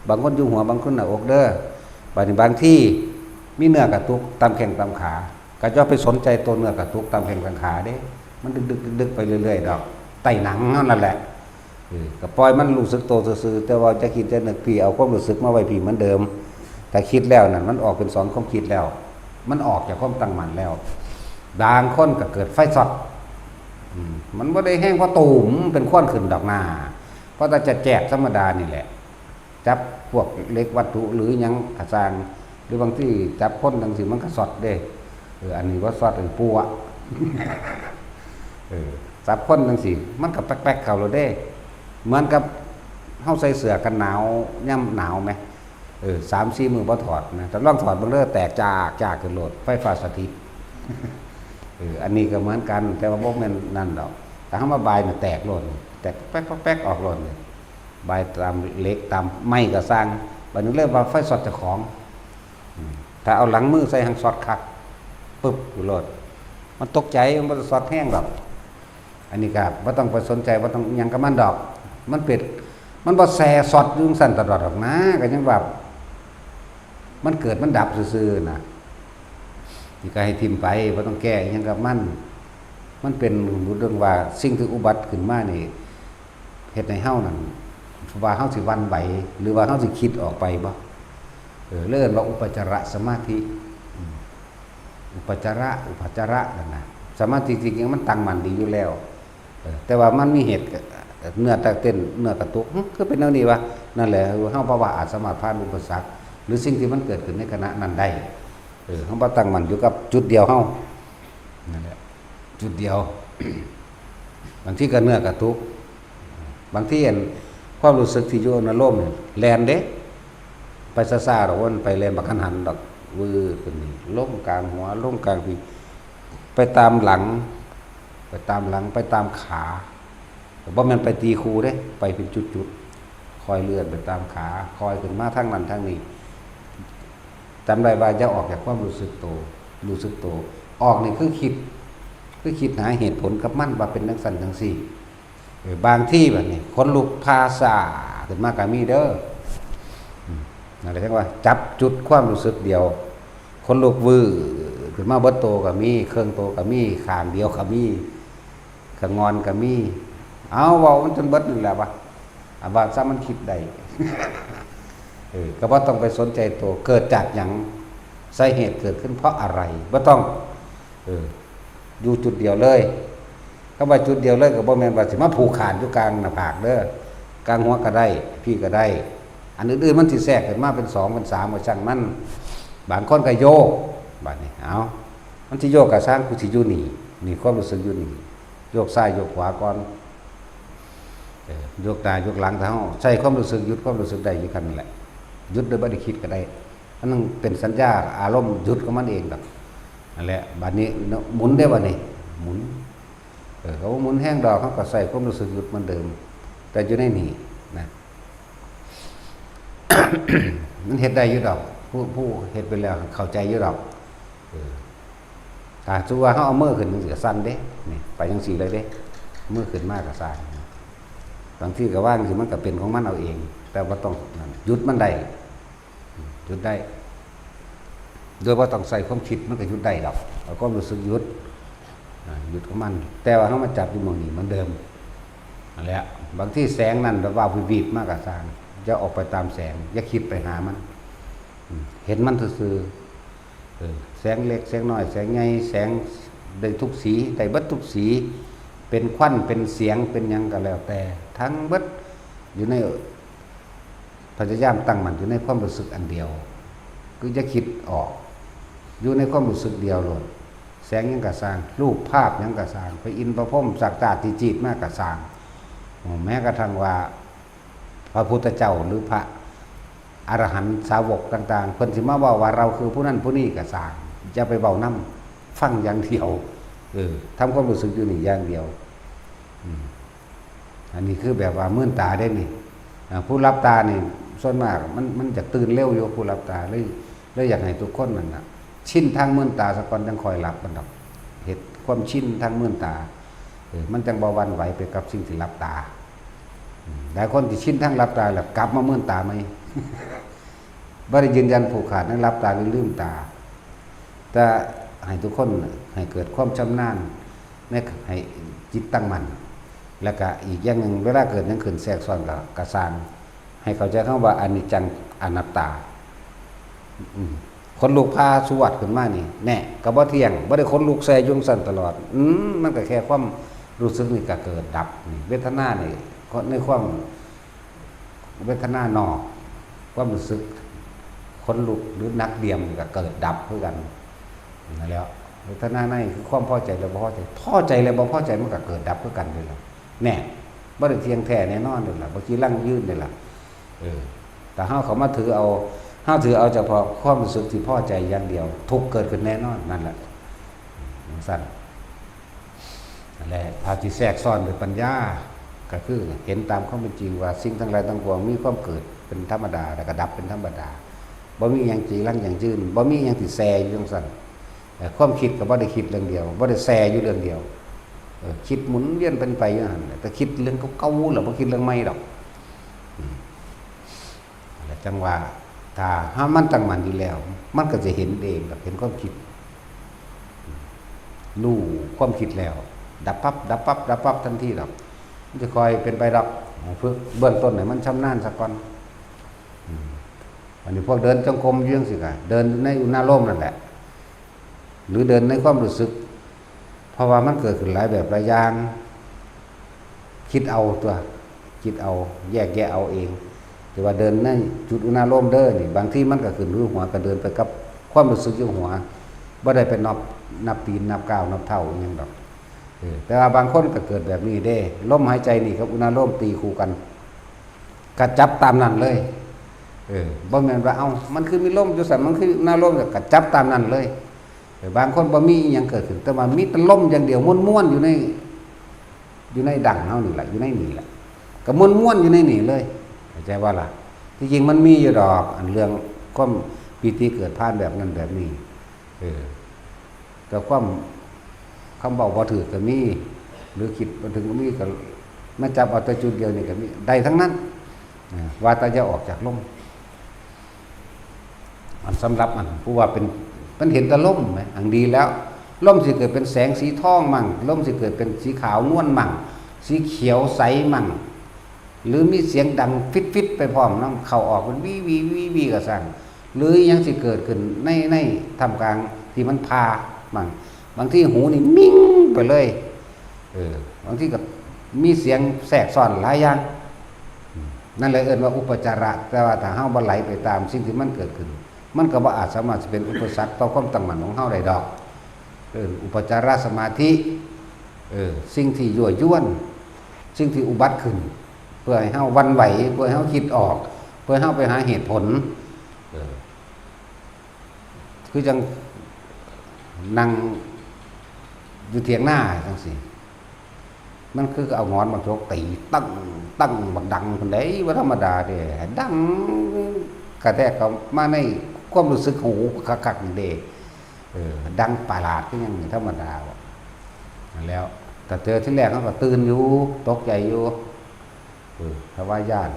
บางคนอยู่หัว บางคนหน้าอกเด้อ บาดนี้บางทีมีเนื้อกระตุกตามแข้งตามขา ก็อย่าไปสนใจตัวเนื้อกระตุกตามแข้งตามขาเด้ มันดึกๆๆๆ ไปเรื่อยๆดอก ใต้หนังเท่านั้นแหละ เออ ก็ปล่อยมันรู้สึกตัวซื่อๆ แต่ว่าจะคิดจะนึก พี่เอาความรู้สึกมาไว้พี่เหมือนเดิม ถ้าคิดแล้วนั่น มันออกเป็นสองความคิดแล้ว มันออกจากความตั้งมั่นแล้ว บางคนก็เกิดไฟช็อต อืม มันบ่ได้แฮงเพราะตูม เป็นควันขึ้นดอกหน้า เพราะแต่จะแจกธรรมดานี่แหละ จับพวกเหล็กวัตถุหรือหยังกะซ่าง หรือบางทีจับคนจั่งซี้มันก็ช็อตเด้ เออ อันนี้บ่ช็อต อันปัว เออ จับคนจั่งซี้มันก็แป๊กๆเข้าแล้วเด้ เหมือนกับเฮาใส่เสื้อกันหนาวยามหนาวแหม เออ สามสี่มื้อบ่ถอดนะ แต่ลองถอดเบิ่งเด้อ แตกจากๆขึ้นโลด ไฟฟ้าสถิต เออ อันนี้ก็เหมือนกัน แต่ว่าบ่แม่นนั่นดอก ถ้าเฮามาบายน่ะแตกโลด แตกแป๊กๆๆออกโลดนี่ บายตามเหล็กตามไม้ก็ซ่าง บาดนี้เลยว่าไฟช็อตเจ้าของ อืม ถ้าเอาหลังมือใส่หั้นช็อตคัก ปึ๊บอยู่โลด มันตกใจ มันบ่ได้ช็อตแฮงดอก อันนี้ก็บ่ต้องไปสนใจ บ่ต้องหยังกับมันดอก มันเป็น มันบ่แซ่ช็อตอยู่จั่งซั้นตลอดดอกนะ ก็ยังว่า มันเกิดมันดับซื่อๆนะ นี่ก็ให้ถิ่มไป บ่ต้องแก้หยังกับมัน มันเป็นเรื่องว่าสิ่งที่อุบัติขึ้นมานี่ เฮ็ดให้เฮานั่น ว่าเฮาสิหวั่นไหว หรือว่าเฮาสิคิดออกไปบ่ เออ เรียกว่าอุปจารสมาธิ อืม อุปจาระ อุปจาระนั่นนะ สมาธิจริงๆมันตั้งมั่นดีอยู่แล้ว เออ แต่ว่ามันมีเหตุ เนื้อตะเต้น เนื้อกระตุก หึ คือเป็นแนวนี้วะ นั่นแหละ เฮาภาวะอาจสามารถผ่านอุปสรรค หรือสิ่งที่มันเกิดขึ้นในขณะนั้นได้ เออ เฮาบ่ตั้งมั่นอยู่กับจุดเดียวเฮา นั่นแหละ จุดเดียว บางทีก็เนื้อกระตุก บางทีอันความรู้สึกที่อยู่ในอารมณ์นี่แล่นเด้ ไปซ่าๆดอก มันไปแล่นบักหันหันดอก วืดขึ้นนี่ ลงกลางหัว ลงกลางพี้ ไปตามหลัง ไปตามหลัง ไปตามขา แต่บ่แม่นไปตีคู่เด้ ไปเป็นจุดๆ ค่อยเลื่อนไปตามขา ค่อยขึ้นมาทางนั้นทางนี้ จำได้ว่าอย่าออกจากความรู้สึกโต รู้สึกโต ออกนี่คือคิด คือคิดหาเหตุผลกับมันว่าเป็นจั่งซั้นจั่งซี้ เออ บางทีบัดนี้ขนลุกพาซ่าขึ้นมาก็มีเด้อ อืม นั่นแหละ จั่งว่าจับจุดความรู้สึกเดียว ขนลุกวืดขึ้นมาเบิดโตก็มี เครื่องโตก็มี ข้างเดียวก็มี ข้างงอนก็มี เอา เว้ามันจนเบิดนั่นแหละวะ อ่ะ ว่าซะมันคิดได้ เออ ก็บ่ต้องไปสนใจโต เกิดจากหยัง สาเหตุเกิดขึ้นเพราะอะไร บ่ต้อง เออ อยู่จุดเดียวเลย คำว่าจุดเดียวเลยก็บ่แม่นว่าสิมาผูกขาดอยู่กลางหน้าผากเด้อ กลางหัวก็ได้ พี้ก็ได้ อันอื่นๆมันสิแทรกขึ้นมาเป็นสองเป็นสามก็ช่างมัน บางคนก็โยก บาดนี้ เอา มันสิโยกก็ซ่าง กูสิอยู่นี่ นี่ความรู้สึกอยู่นี่ โยกซ้ายโยกขวาก่อน เออ โยกหน้าโยกหลัง ถ้าเฮาใช้ความรู้สึก หยุดความรู้สึกได้อยู่คั่นนั่นแหละ หยุดโดยบ่ได้คิดก็ได้ อันนั้นเป็นสัญญาอารมณ์หยุดของมันเองดอก นั่นแหละ บาดนี้หมุนเด้ บาดนี้ หมุน เออ เขาบ่หมุนแฮงดอก เฮาก็ใช้ความรู้สึกหยุดเหมือนเดิม แต่อยู่ในนี่นะ มันเฮ็ดได้อยู่ดอก ผู้ ผู้เฮ็ดไปแล้วเข้าใจอยู่ดอก เออ ถ้าสมมุติว่าเฮาเอามือขึ้นจั่งซี้ก็สั่นเด้ นี่ ไปจั่งซี้เลยเด้ มือขึ้นมาก็สั่น บางทีก็วางจั่งซี้มันก็เป็นของมันเอาเอง แต่บ่ต้องนั่น หยุดมันได้ หยุดได้ โดยบ่ต้องใช้ความคิดมันก็หยุดได้ดอก เอาความรู้สึกหยุด อ่า หยุดของมัน แต่ว่าเฮามาจับอยู่หม่องนี้เหมือนเดิม นั่นแหละ บางทีแสงนั่นแบบว่าวิบๆมาก็ซ่าง อย่าออกไปตามแสง อย่าคิดไปหามัน อืม เห็นมันซื่อๆ เออ แสงเล็กแสงน้อย แสงใหญ่ แสงได้ทุกสี ได้เบิดทุกสี เป็นควัน เป็นเสียง เป็นหยังก็แล้วแต่ ทั้งเบิดอยู่ใน พยายามตั้งมั่นอยู่ในความรู้สึกอันเดียว คืออย่าคิดออก อยู่ในความรู้สึกเดียวโลด แสงหยังก็ซ่าง รูปภาพหยังก็ซ่าง พระอินทร์พระพรหมสักตาที่จีดมาก็ซ่าง แม้กระทั่งว่า พระพุทธเจ้าหรือพระอรหันต์สาวกต่างๆ เพิ่นสิมาเว้าว่าเราคือผู้นั้นผู้นี้ก็ซ่าง อย่าไปเว้านำ ฟังอย่างเดียว เออ ทำความรู้สึกอยู่นี่อย่างเดียว อืม อันนี้คือแบบว่ามื่นตาเด้นี่ อ่า ผู้หลับตานี่ ส่วนมากมัน มันจะตื่นเร็วอยู่ ผู้หลับตา เลย เลยอยากให้ทุกคนนั่นน่ะ ชินทางมื่นตาซะก่อน จั่งค่อยหลับมันดอก เฮ็ดความชินทางมื่นตา เออ มันจั่งบ่หวั่นไหวไปกับสิ่งที่หลับตา อืม หลายคนที่ชินทางหลับตาแล้วกลับมามืนตาใหม่ บ่ได้ยืนยันผูกขาดในหลับตาหรือลืมตา แต่ให้ทุกคนให้เกิดความชำนาญใน ให้จิตตั้งมั่น แล้วก็อีกอย่างหนึ่ง เวลาเกิดหยังขึ้นแทรกซ้อนก็ ก็ซ่าง ให้เข้าใจคำว่าอนิจจังอนัตตา อืม ขนลุกพาสู่วัดขึ้นมานี่ แน่ ก็บ่เที่ยง บ่ได้ขนลุกแซ่อยู่จั่งซั้นตลอด อืม มันก็แค่ความรู้สึกนี่ก็เกิดดับ นี่ เวทนานี่ ในความ เวทนานอก ความรู้สึกขนลุกหรือหนักเดี่ยมนี่ก็เกิดดับคือกัน นั่นแหละ เวทนาในคือความพอใจและบ่พอใจ พอใจและบ่พอใจมันก็เกิดดับคือกันเลยล่ะ แน่ บ่ได้เที่ยงแท้แน่นอนเลยล่ะ บ่จีรังยืนเลยล่ะ เออ แต่เฮาเข้ามาถือเอา เฮาถือเอาเฉพาะความรู้สึกที่พอใจอย่างเดียว ทุกข์เกิดขึ้นแน่นอน นั่นแหละ จั่งซั้น นั่นแหละ ถ้าที่แทรกซ้อนด้วยปัญญา ก็คือเห็นตามความเป็นจริงว่าสิ่งทั้งหลายทั้งปวงมีความเกิดเป็นธรรมดา แล้วก็ดับเป็นธรรมดา บ่มีหยังจีรังยั่งยืน บ่มีหยังที่แซ่อยู่จั่งซั้น เอ่อ ความคิดก็บ่ได้คิดเรื่องเดียว บ่ได้แซ่อยู่เรื่องเดียว เออ คิดหมุนเวียนเป็นไปอยู่หั่นแหละ แต่คิดเรื่องเก่าๆ แล้วบ่คิดเรื่องใหม่ดอก อืม นั่นแหละ จั่งว่า ถ้าเฮามันตั้งมั่นอยู่แล้ว มันก็จะเห็นเองดอก เห็นความคิด รู้ความคิดแล้ว ดับปั๊บ ดับปั๊บ ดับปั๊บทันทีดอก มันจะค่อยเป็นไปดอก ฝึกเบื้องต้นให้มันชำนาญซะก่อน อืม อันนี้พวกเดินจงกรมอยู่จั่งซี้ก็ เดินในอุณาโลมนั่นแหละ หรือเดินในความรู้สึก เพราะว่ามันเกิดขึ้นหลายแบบหลายอย่าง คิดเอาตัว คิดเอา แยกแยะเอาเอง แต่ว่าเดินในจุดอุณาโลมเด้อนี่ บางทีมันก็ขึ้นอยู่หัว ก็เดินไปกับความรู้สึกอยู่หัว บ่ได้ไปนับ นับตีน นับก้าว นับเท้าอิหยังดอก เออ แต่ว่าบางคนก็เกิดแบบนี้เด้ ลมหายใจนี่กับอุณาโลมตีคู่กัน ก็จับตามนั้นเลย เออ บ่แม่นว่า เอ้า มันคือมีลมอยู่ซั่น มันคืออุณาโลม ก็จับตามนั้นเลย เออ บางคนบ่มีอิหยังเกิดขึ้น แต่ว่ามีแต่ลมอย่างเดียว ม่วนๆ อยู่ใน อยู่ในดั้งเฮานี่แหละ อยู่ในนี่แหละ ก็ม่วนๆ อยู่ในนี่เลย เข้าใจบ่ล่ะ ที่จริงมันมีอยู่ดอก อันเรื่องความปีติเกิดผ่านแบบนั้นแบบนี้ เออ กับความ คำเว้าบ่ถืกก็มี หรือคิดบ่ถึงก็มี ก็มาจับเอาแต่จุดเดียวนี่ก็มี ได้ทั้งนั้น เออ ว่าแต่อย่าออกจากลม อันสำหรับอันผู้ว่าเป็น มันเห็นแต่ลมไหม อันดีแล้ว ลมสิเกิดเป็นแสงสีทองมั่ง ลมสิเกิดเป็นสีขาวนวลมั่ง สีเขียวใสมั่ง หรือมีเสียงดังฟิดๆ ไปพร้อมนำ เข้าออกเป็นวีวีวีวีก็ซ่าง หรืออิหยังสิเกิดขึ้นใน ในท่ามกลางที่มันผ่ามั่ง บางทีหูนี่มิ่งไปเลย เออ บางทีก็มีเสียงแทรกซ้อนหลายอย่าง อืม นั่นแหละเอิ้นว่าอุปจาระ แต่ว่าถ้าเฮาบ่ไหลไปตามสิ่งที่มันเกิดขึ้น มันก็บ่อาจสามารถสิเป็นอุปสรรคต่อความตั้งมั่นของเฮาได้ดอก เออ อุปจารสมาธิ เออ สิ่งที่ยั่วยวน สิ่งที่อุบัติขึ้น เพื่อให้เฮาหวั่นไหว เพื่อให้เฮาคิดออก เพื่อให้เฮาไปหาเหตุผล เออ คือจั่งนั่งอยู่เถียงนาจั่งซี้ มันคือเอาหงอนมาจกตี ตึ้ง ตึ้ง บักดังพุ้นเด้ บ่ธรรมดาเด้ ดังกระแทกเข้ามาในความรู้สึกหูคักๆ นี่เด้ เออ ดังประหลาดคือหยังนี่ธรรมดาบ่ นั่นแหล้ว แต่เทื่อที่แรกเฮาก็ตื่นอยู่ ตกใจอยู่ เออ ถ้าว่าย้าน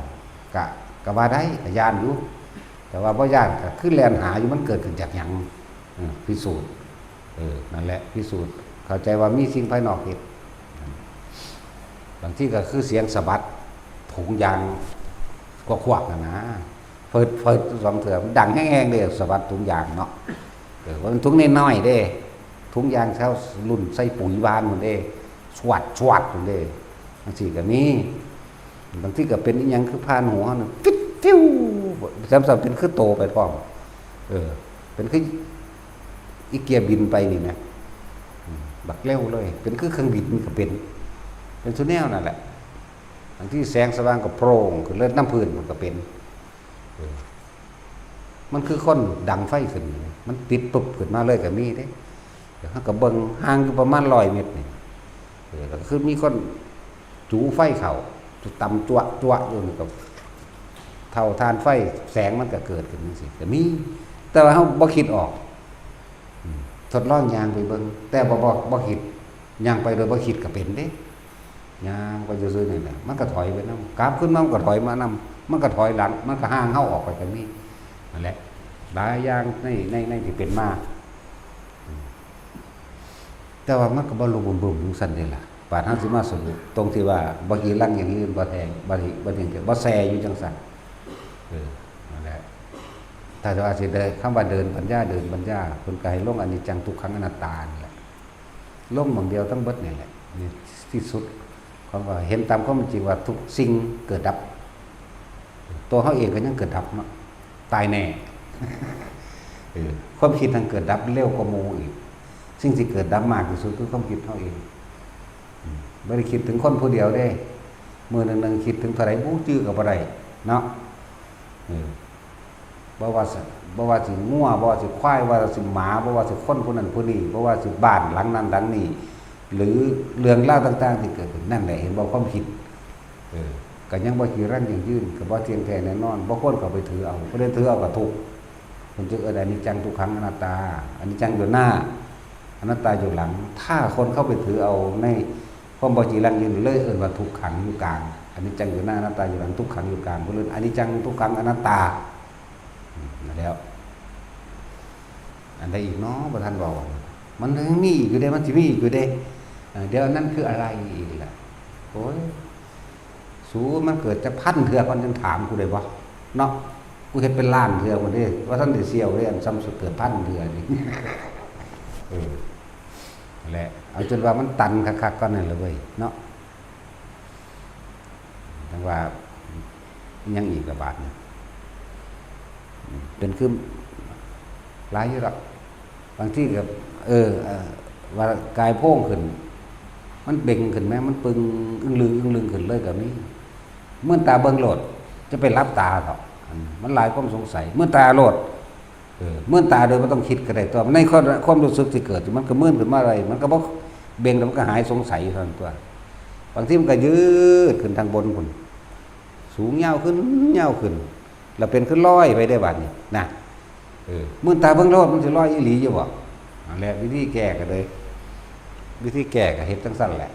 กะ กะว่าได้ กะย้านอยู่ แต่ว่าบ่ย้าน กะคือแล่นหาอยู่ มันเกิดขึ้นจากหยัง เออ พิสูจน์ เออ นั่นแหละ พิสูจน์ เข้าใจว่ามีสิ่งภายนอกเฮ็ด บางทีก็คือเสียงสะบัดถุงยางกวักๆ นั่นนะ เฟิดๆ สองเทื่อ มันดังแฮงๆ เด้ สะบัดถุงยางเนาะ เออ ว่ามันถุงน้อยๆ เด้ ถุงยางแถวรุ่นใส่ปุ๋ยหว่านพุ้นเด้ สวัดสวัดพุ้นเด้ จั่งซี้ก็มี บางทีก็เป็นอิหยังคือผ่านหูเฮานั่น ฟิวๆ ซ้ำๆ เป็นคือโตไปพร้อม เออ เป็นคืออีเกียบินไปนี่นะ อืม บักเร็วเลย เป็นคือเครื่องบินก็เป็น เป็นซุแนวนั่นแหละ บางทีแสงสว่างก็โพร่งขึ้นเลย น้ำพื้นมันก็เป็น เออ มันคือคนดังไฟขึ้น มันติดปุ๊บขึ้นมาเลยก็มีเด้ เดี๋ยวเฮาก็เบิ่งห่างอยู่ประมาณร้อยเมตรนี่ เออ ก็คือมีคนจูไฟเข้า ตำจั๊วะจั๊วะอยู่นี่ก็ เท่าถ่านไฟ แสงมันก็เกิดขึ้นจั่งซี้ ก็มี แต่ว่าเฮาบ่คิดออก อืม ทดลองย่างไปเบิ่ง แต่บ่ บ่ บ่คิด ย่างไปโดยบ่คิดก็เป็นเด้ ย่างไปซื่อๆนี่แหละ มันก็ถอยไปนำ กลับขึ้นมามันก็ถอยมานำ มันก็ถอยหลัง มันก็ห่างเฮาออกไปก็มี นั่นแหละ หลายอย่างใน ใน ในที่เป็นมา อืม แต่ว่ามันก็บ่ลุบึมๆจั่งซั้นเด้ล่ะ บาดเฮาสิมาสรุปตรงที่ว่าบ่จีรังยั่งยืน บ่แท้ บ่ถิ บ่เที่ยง บ่แซ่อยู่จั่งซั้น เออ นั่นแหละ ถ้าว่าสิได้ คำว่าเดินปัญญา เดินปัญญา เพิ่นก็ให้ลงอนิจจังทุกขังอนัตตานี่แหละ ลงหม่องเดียวทั้งเบิดนี่แหละ นี่ที่สุดของว่าเห็นตามความจริงว่าทุกสิ่งเกิดดับ ตัวเฮาเองก็ยังเกิดดับเนาะ ตายแน่ เออ ความคิดทั้งเกิดดับเร็วกว่าหมู่อีก สิ่งที่เกิดดับมากที่สุดคือความคิดเฮาเอง อืม บ่ได้คิดถึงคนผู้เดียวเด้ มื้อหนึ่งๆคิดถึงเท่าใดบ่จื้อก็บ่ได้เนาะ เออ บ่ว่าสิ บ่ว่าสิงัว บ่ว่าสิควาย บ่ว่าสิหมา บ่ว่าสิคนผู้นั้นผู้นี้ บ่ว่าสิบ้านหลังนั้นหลังนี้ หรือเรื่องราวต่างๆที่เกิดขึ้น นั่นแหละ เห็นบ่ ความคิด เออ ก็ยังบ่จีรังยั่งยืน ก็บ่เที่ยงแท้แน่นอน บ่ควรเข้าไปถือเอา ผู้ใดถือเอาก็ทุกข์ เพิ่นจึงเอิ้นอนิจจังทุกขังอนัตตา อนิจจังอยู่หน้า อนัตตาอยู่หลัง ถ้าคนเข้าไปถือเอาในความบ่จีรังยั่งยืน เลยเอิ้นว่าทุกขังอยู่กลาง อนิจจังอยู่หน้า อนัตตาอยู่หลัง ทุกขังอยู่กลาง เพิ่นเอิ้นอนิจจังทุกขังอนัตตา อืม นั่นแล้ว อันใดอีกเนาะ บ่ทันเว้า มันยังมีอีกอยู่เด้ มันสิมีอีกอยู่เด้ เอ่อ เดี๋ยวอันนั้นคืออะไรอีกล่ะ โอ้ย สู มันเกิดจักพันเทื่อก่อนจั่งถามกูได้บ่ เนาะ กูเฮ็ดเป็นล้านเทื่อพุ้นเด้ บ่ทันได้เสี่ยวเด้ อันซ้ำสุดเกิดพันเทื่อนี่ เออ นั่นแหละ เอาจนว่ามันตันคักๆก่อนนั่นล่ะเว้ย เนาะ จั่งว่า ยังอีกละบาดนี่ เป็นคือหลายอยู่ดอก บางทีก็ เออ เอ่อ ว่ากายโพลงขึ้น มันเบ่งขึ้นแหม มันปึงอึ้งลึง อึ้งลึงขึ้นเลยก็มี เมื่อตาเบิ่งโลด จะไปหลับตาเถาะ มันหลายความสงสัย เมื่อตาโลด เออ เมื่อตาโดยบ่ต้องคิดก็ได้ ตัวในความ ความรู้สึกที่เกิด มันก็เมื่อนขึ้นมาอะไร มันก็บ่เบ่งแล้วมันก็หายสงสัยอยู่เท่านั้นตัว บางทีมันก็ยืดขึ้นทางบนพุ้น สูงยาวขึ้น ยาวขึ้น แล้วเป็นคือลอยไปได้บาดนี้นะ เออ มื่นตาเบิ่งโลด มันสิลอยอีหลีอยู่บ่ นั่นแหละ วิธีแก้ก็เลย วิธีแก้ก็เฮ็ดจั่งซั้นแหละ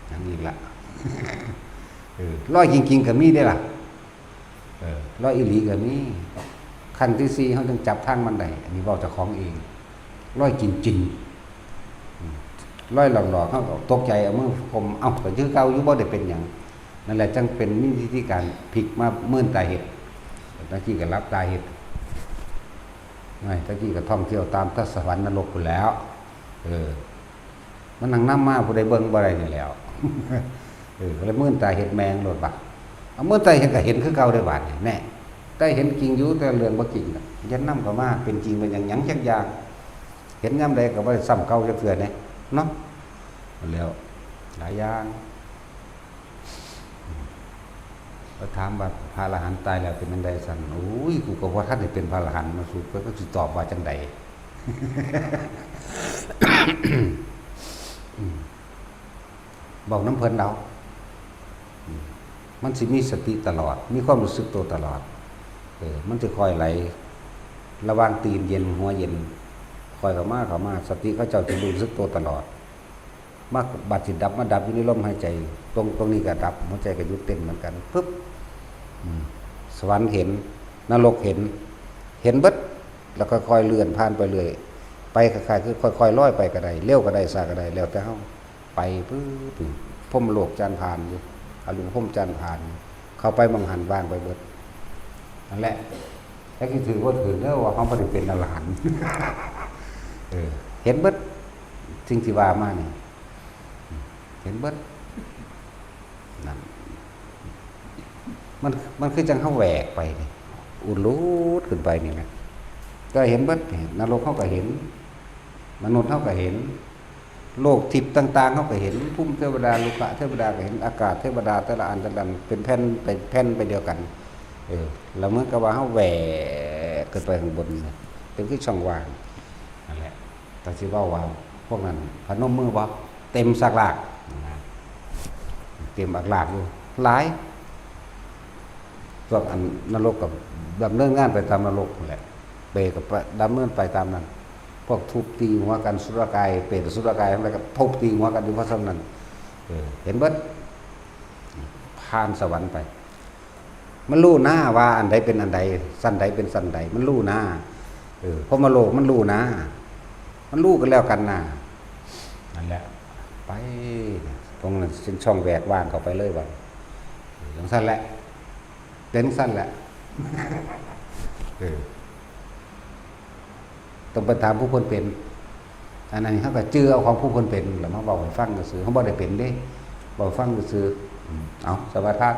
หยังอีกล่ะ เออ ลอยจริงๆก็มีเด้ล่ะ เออ ลอยอีหลีก็มี ขั้นที่สี่ เฮาจึงจับทางมันได้ อันนี้เว้าเจ้าของเอง ลอยจริงๆ อืม ลอยหลอกๆ เฮาก็ตกใจ เอามือข่ม เอ้า ก็คือเก่าอยู่ บ่ได้เป็นหยัง นั่นแหละจั่งเป็นมีวิธีการพลิกมาเมินตาเฮ็ด ตะกี้ก็หลับตาเฮ็ด ไง ตะกี้ก็ท่องเที่ยวตามสวรรค์นรกพู้นแหล้ว เออ มันนั่งนำมา ผู้ใดเบิ่งบ่ได้นี่แหล้ว เออ ก็เลยเมินตาเฮ็ดแม่งโลดบาด เอาเมินตาเฮ็ดก็เห็นคือเก่าได้บาดนี่ แน่ แต่เห็นจริงอยู่ แต่เรื่องบ่จริงน่ะ อย่านำเข้ามาเป็นจริงเป็นหยัง หยังจักอย่าง เห็นยามใดก็บ่ได้ซ้ำเก่าจักเทื่อแน่ เนาะ แล้ว หลายอย่าง ก็ถามว่าพระอรหันต์ตายแล้วเป็นจั่งใดซั่น โอ้ย กูก็บ่ทันได้เป็นพระอรหันต์เนาะ สู ก็สิตอบว่าจั่งใด อืม เว้านำเพิ่นเอา อืม มันสิมีสติตลอด มีความรู้สึกตัวตลอด เออ มันสิค่อยไหล ระหว่างตีนเย็นหัวเย็น ค่อยเข้ามา เข้ามา สติเขาเจ้าสิรู้สึกตัวตลอด มาบัดสิดับ มาดับอยู่ในลมหายใจ ตรง ตรงนี้ก็ดับ หัวใจก็หยุดเต้นเหมือนกัน ปึ๊บ อืม สวรรค์เห็น นรกเห็น เห็นเบิด แล้วค่อยๆเลื่อนผ่านไปเรื่อย ไปคล้ายๆคือค่อยๆลอยไปก็ได้ เร็วก็ได้ ช้าก็ได้ แล้วแต่เฮา ไปปึ๊บ พรหมโลกจานผ่านอยู่ อรูปพรหมจานผ่านอยู่ เข้าไปหม่องหั้นว่างไปเบิด นั่นแหละ จักสิถือบ่ถือเด้อว่าเฮาบ่ได้เป็นอรหันต์ เออ เห็นเบิด สิ่งที่ว่ามานี่ เห็นเบิด นั่น มัน มันคือจั่งเฮาแหวกไปนี่ อุดรูดขึ้นไปนี่นะ ก็เห็นเบิดนี่ นรกเฮาก็เห็น มนุษย์เฮาก็เห็น โลกทิพย์ต่างๆเฮาก็เห็น ภูมิเทวดา โลกะเทวดาก็เห็น อากาศเทวดาแต่ละอันแต่ละอันเป็นแผ่น เป็นแผ่นไปเดียวกัน เออ แล้วเหมือนกับว่าเฮาแหวกขึ้นไปข้างบนนี่ เป็นคือช่องว่าง นั่นแหละ แต่สิเว้าว่าพวกนั้นพนมมือบ่ เต็มซากลากนะ เต็มอักลากอยู่ หลาย พวกอันนรกก็ดำเนินงานไปตามนรกนั่นแหละ เปรตก็ไปดำเนินไปตามนั้น พวกทุบตีหัวกันสุรกาย เปรตสุรกายทั้งหลายก็ทุบตีหัวกันอยู่เพราะส่ำนั้น เออ เห็นเบิด ผ่านสวรรค์ไป มันรู้นะว่าอันใดเป็นอันใด สันใดเป็นสันใด มันรู้นะ เออ พรหมโลกมันรู้นะ มันรู้กันแล้วกันนะ นั่นแหละ ไป ตรงนั้นเป็นช่องแหวกว่างเข้าไปเลยบัด เออ จังซั่นแหละ เป็นจังซั่นแหละ เออ ต้องไปถามผู้เพิ่นเป็น อันนั้นเขาก็จื่อเอาของผู้เพิ่นเป็นแล้วมาเว้าให้ฟังซื่อๆ เขาบ่ได้เป็นเด้ เว้าให้ฟังซื่อๆ อืม เอา สมาทาน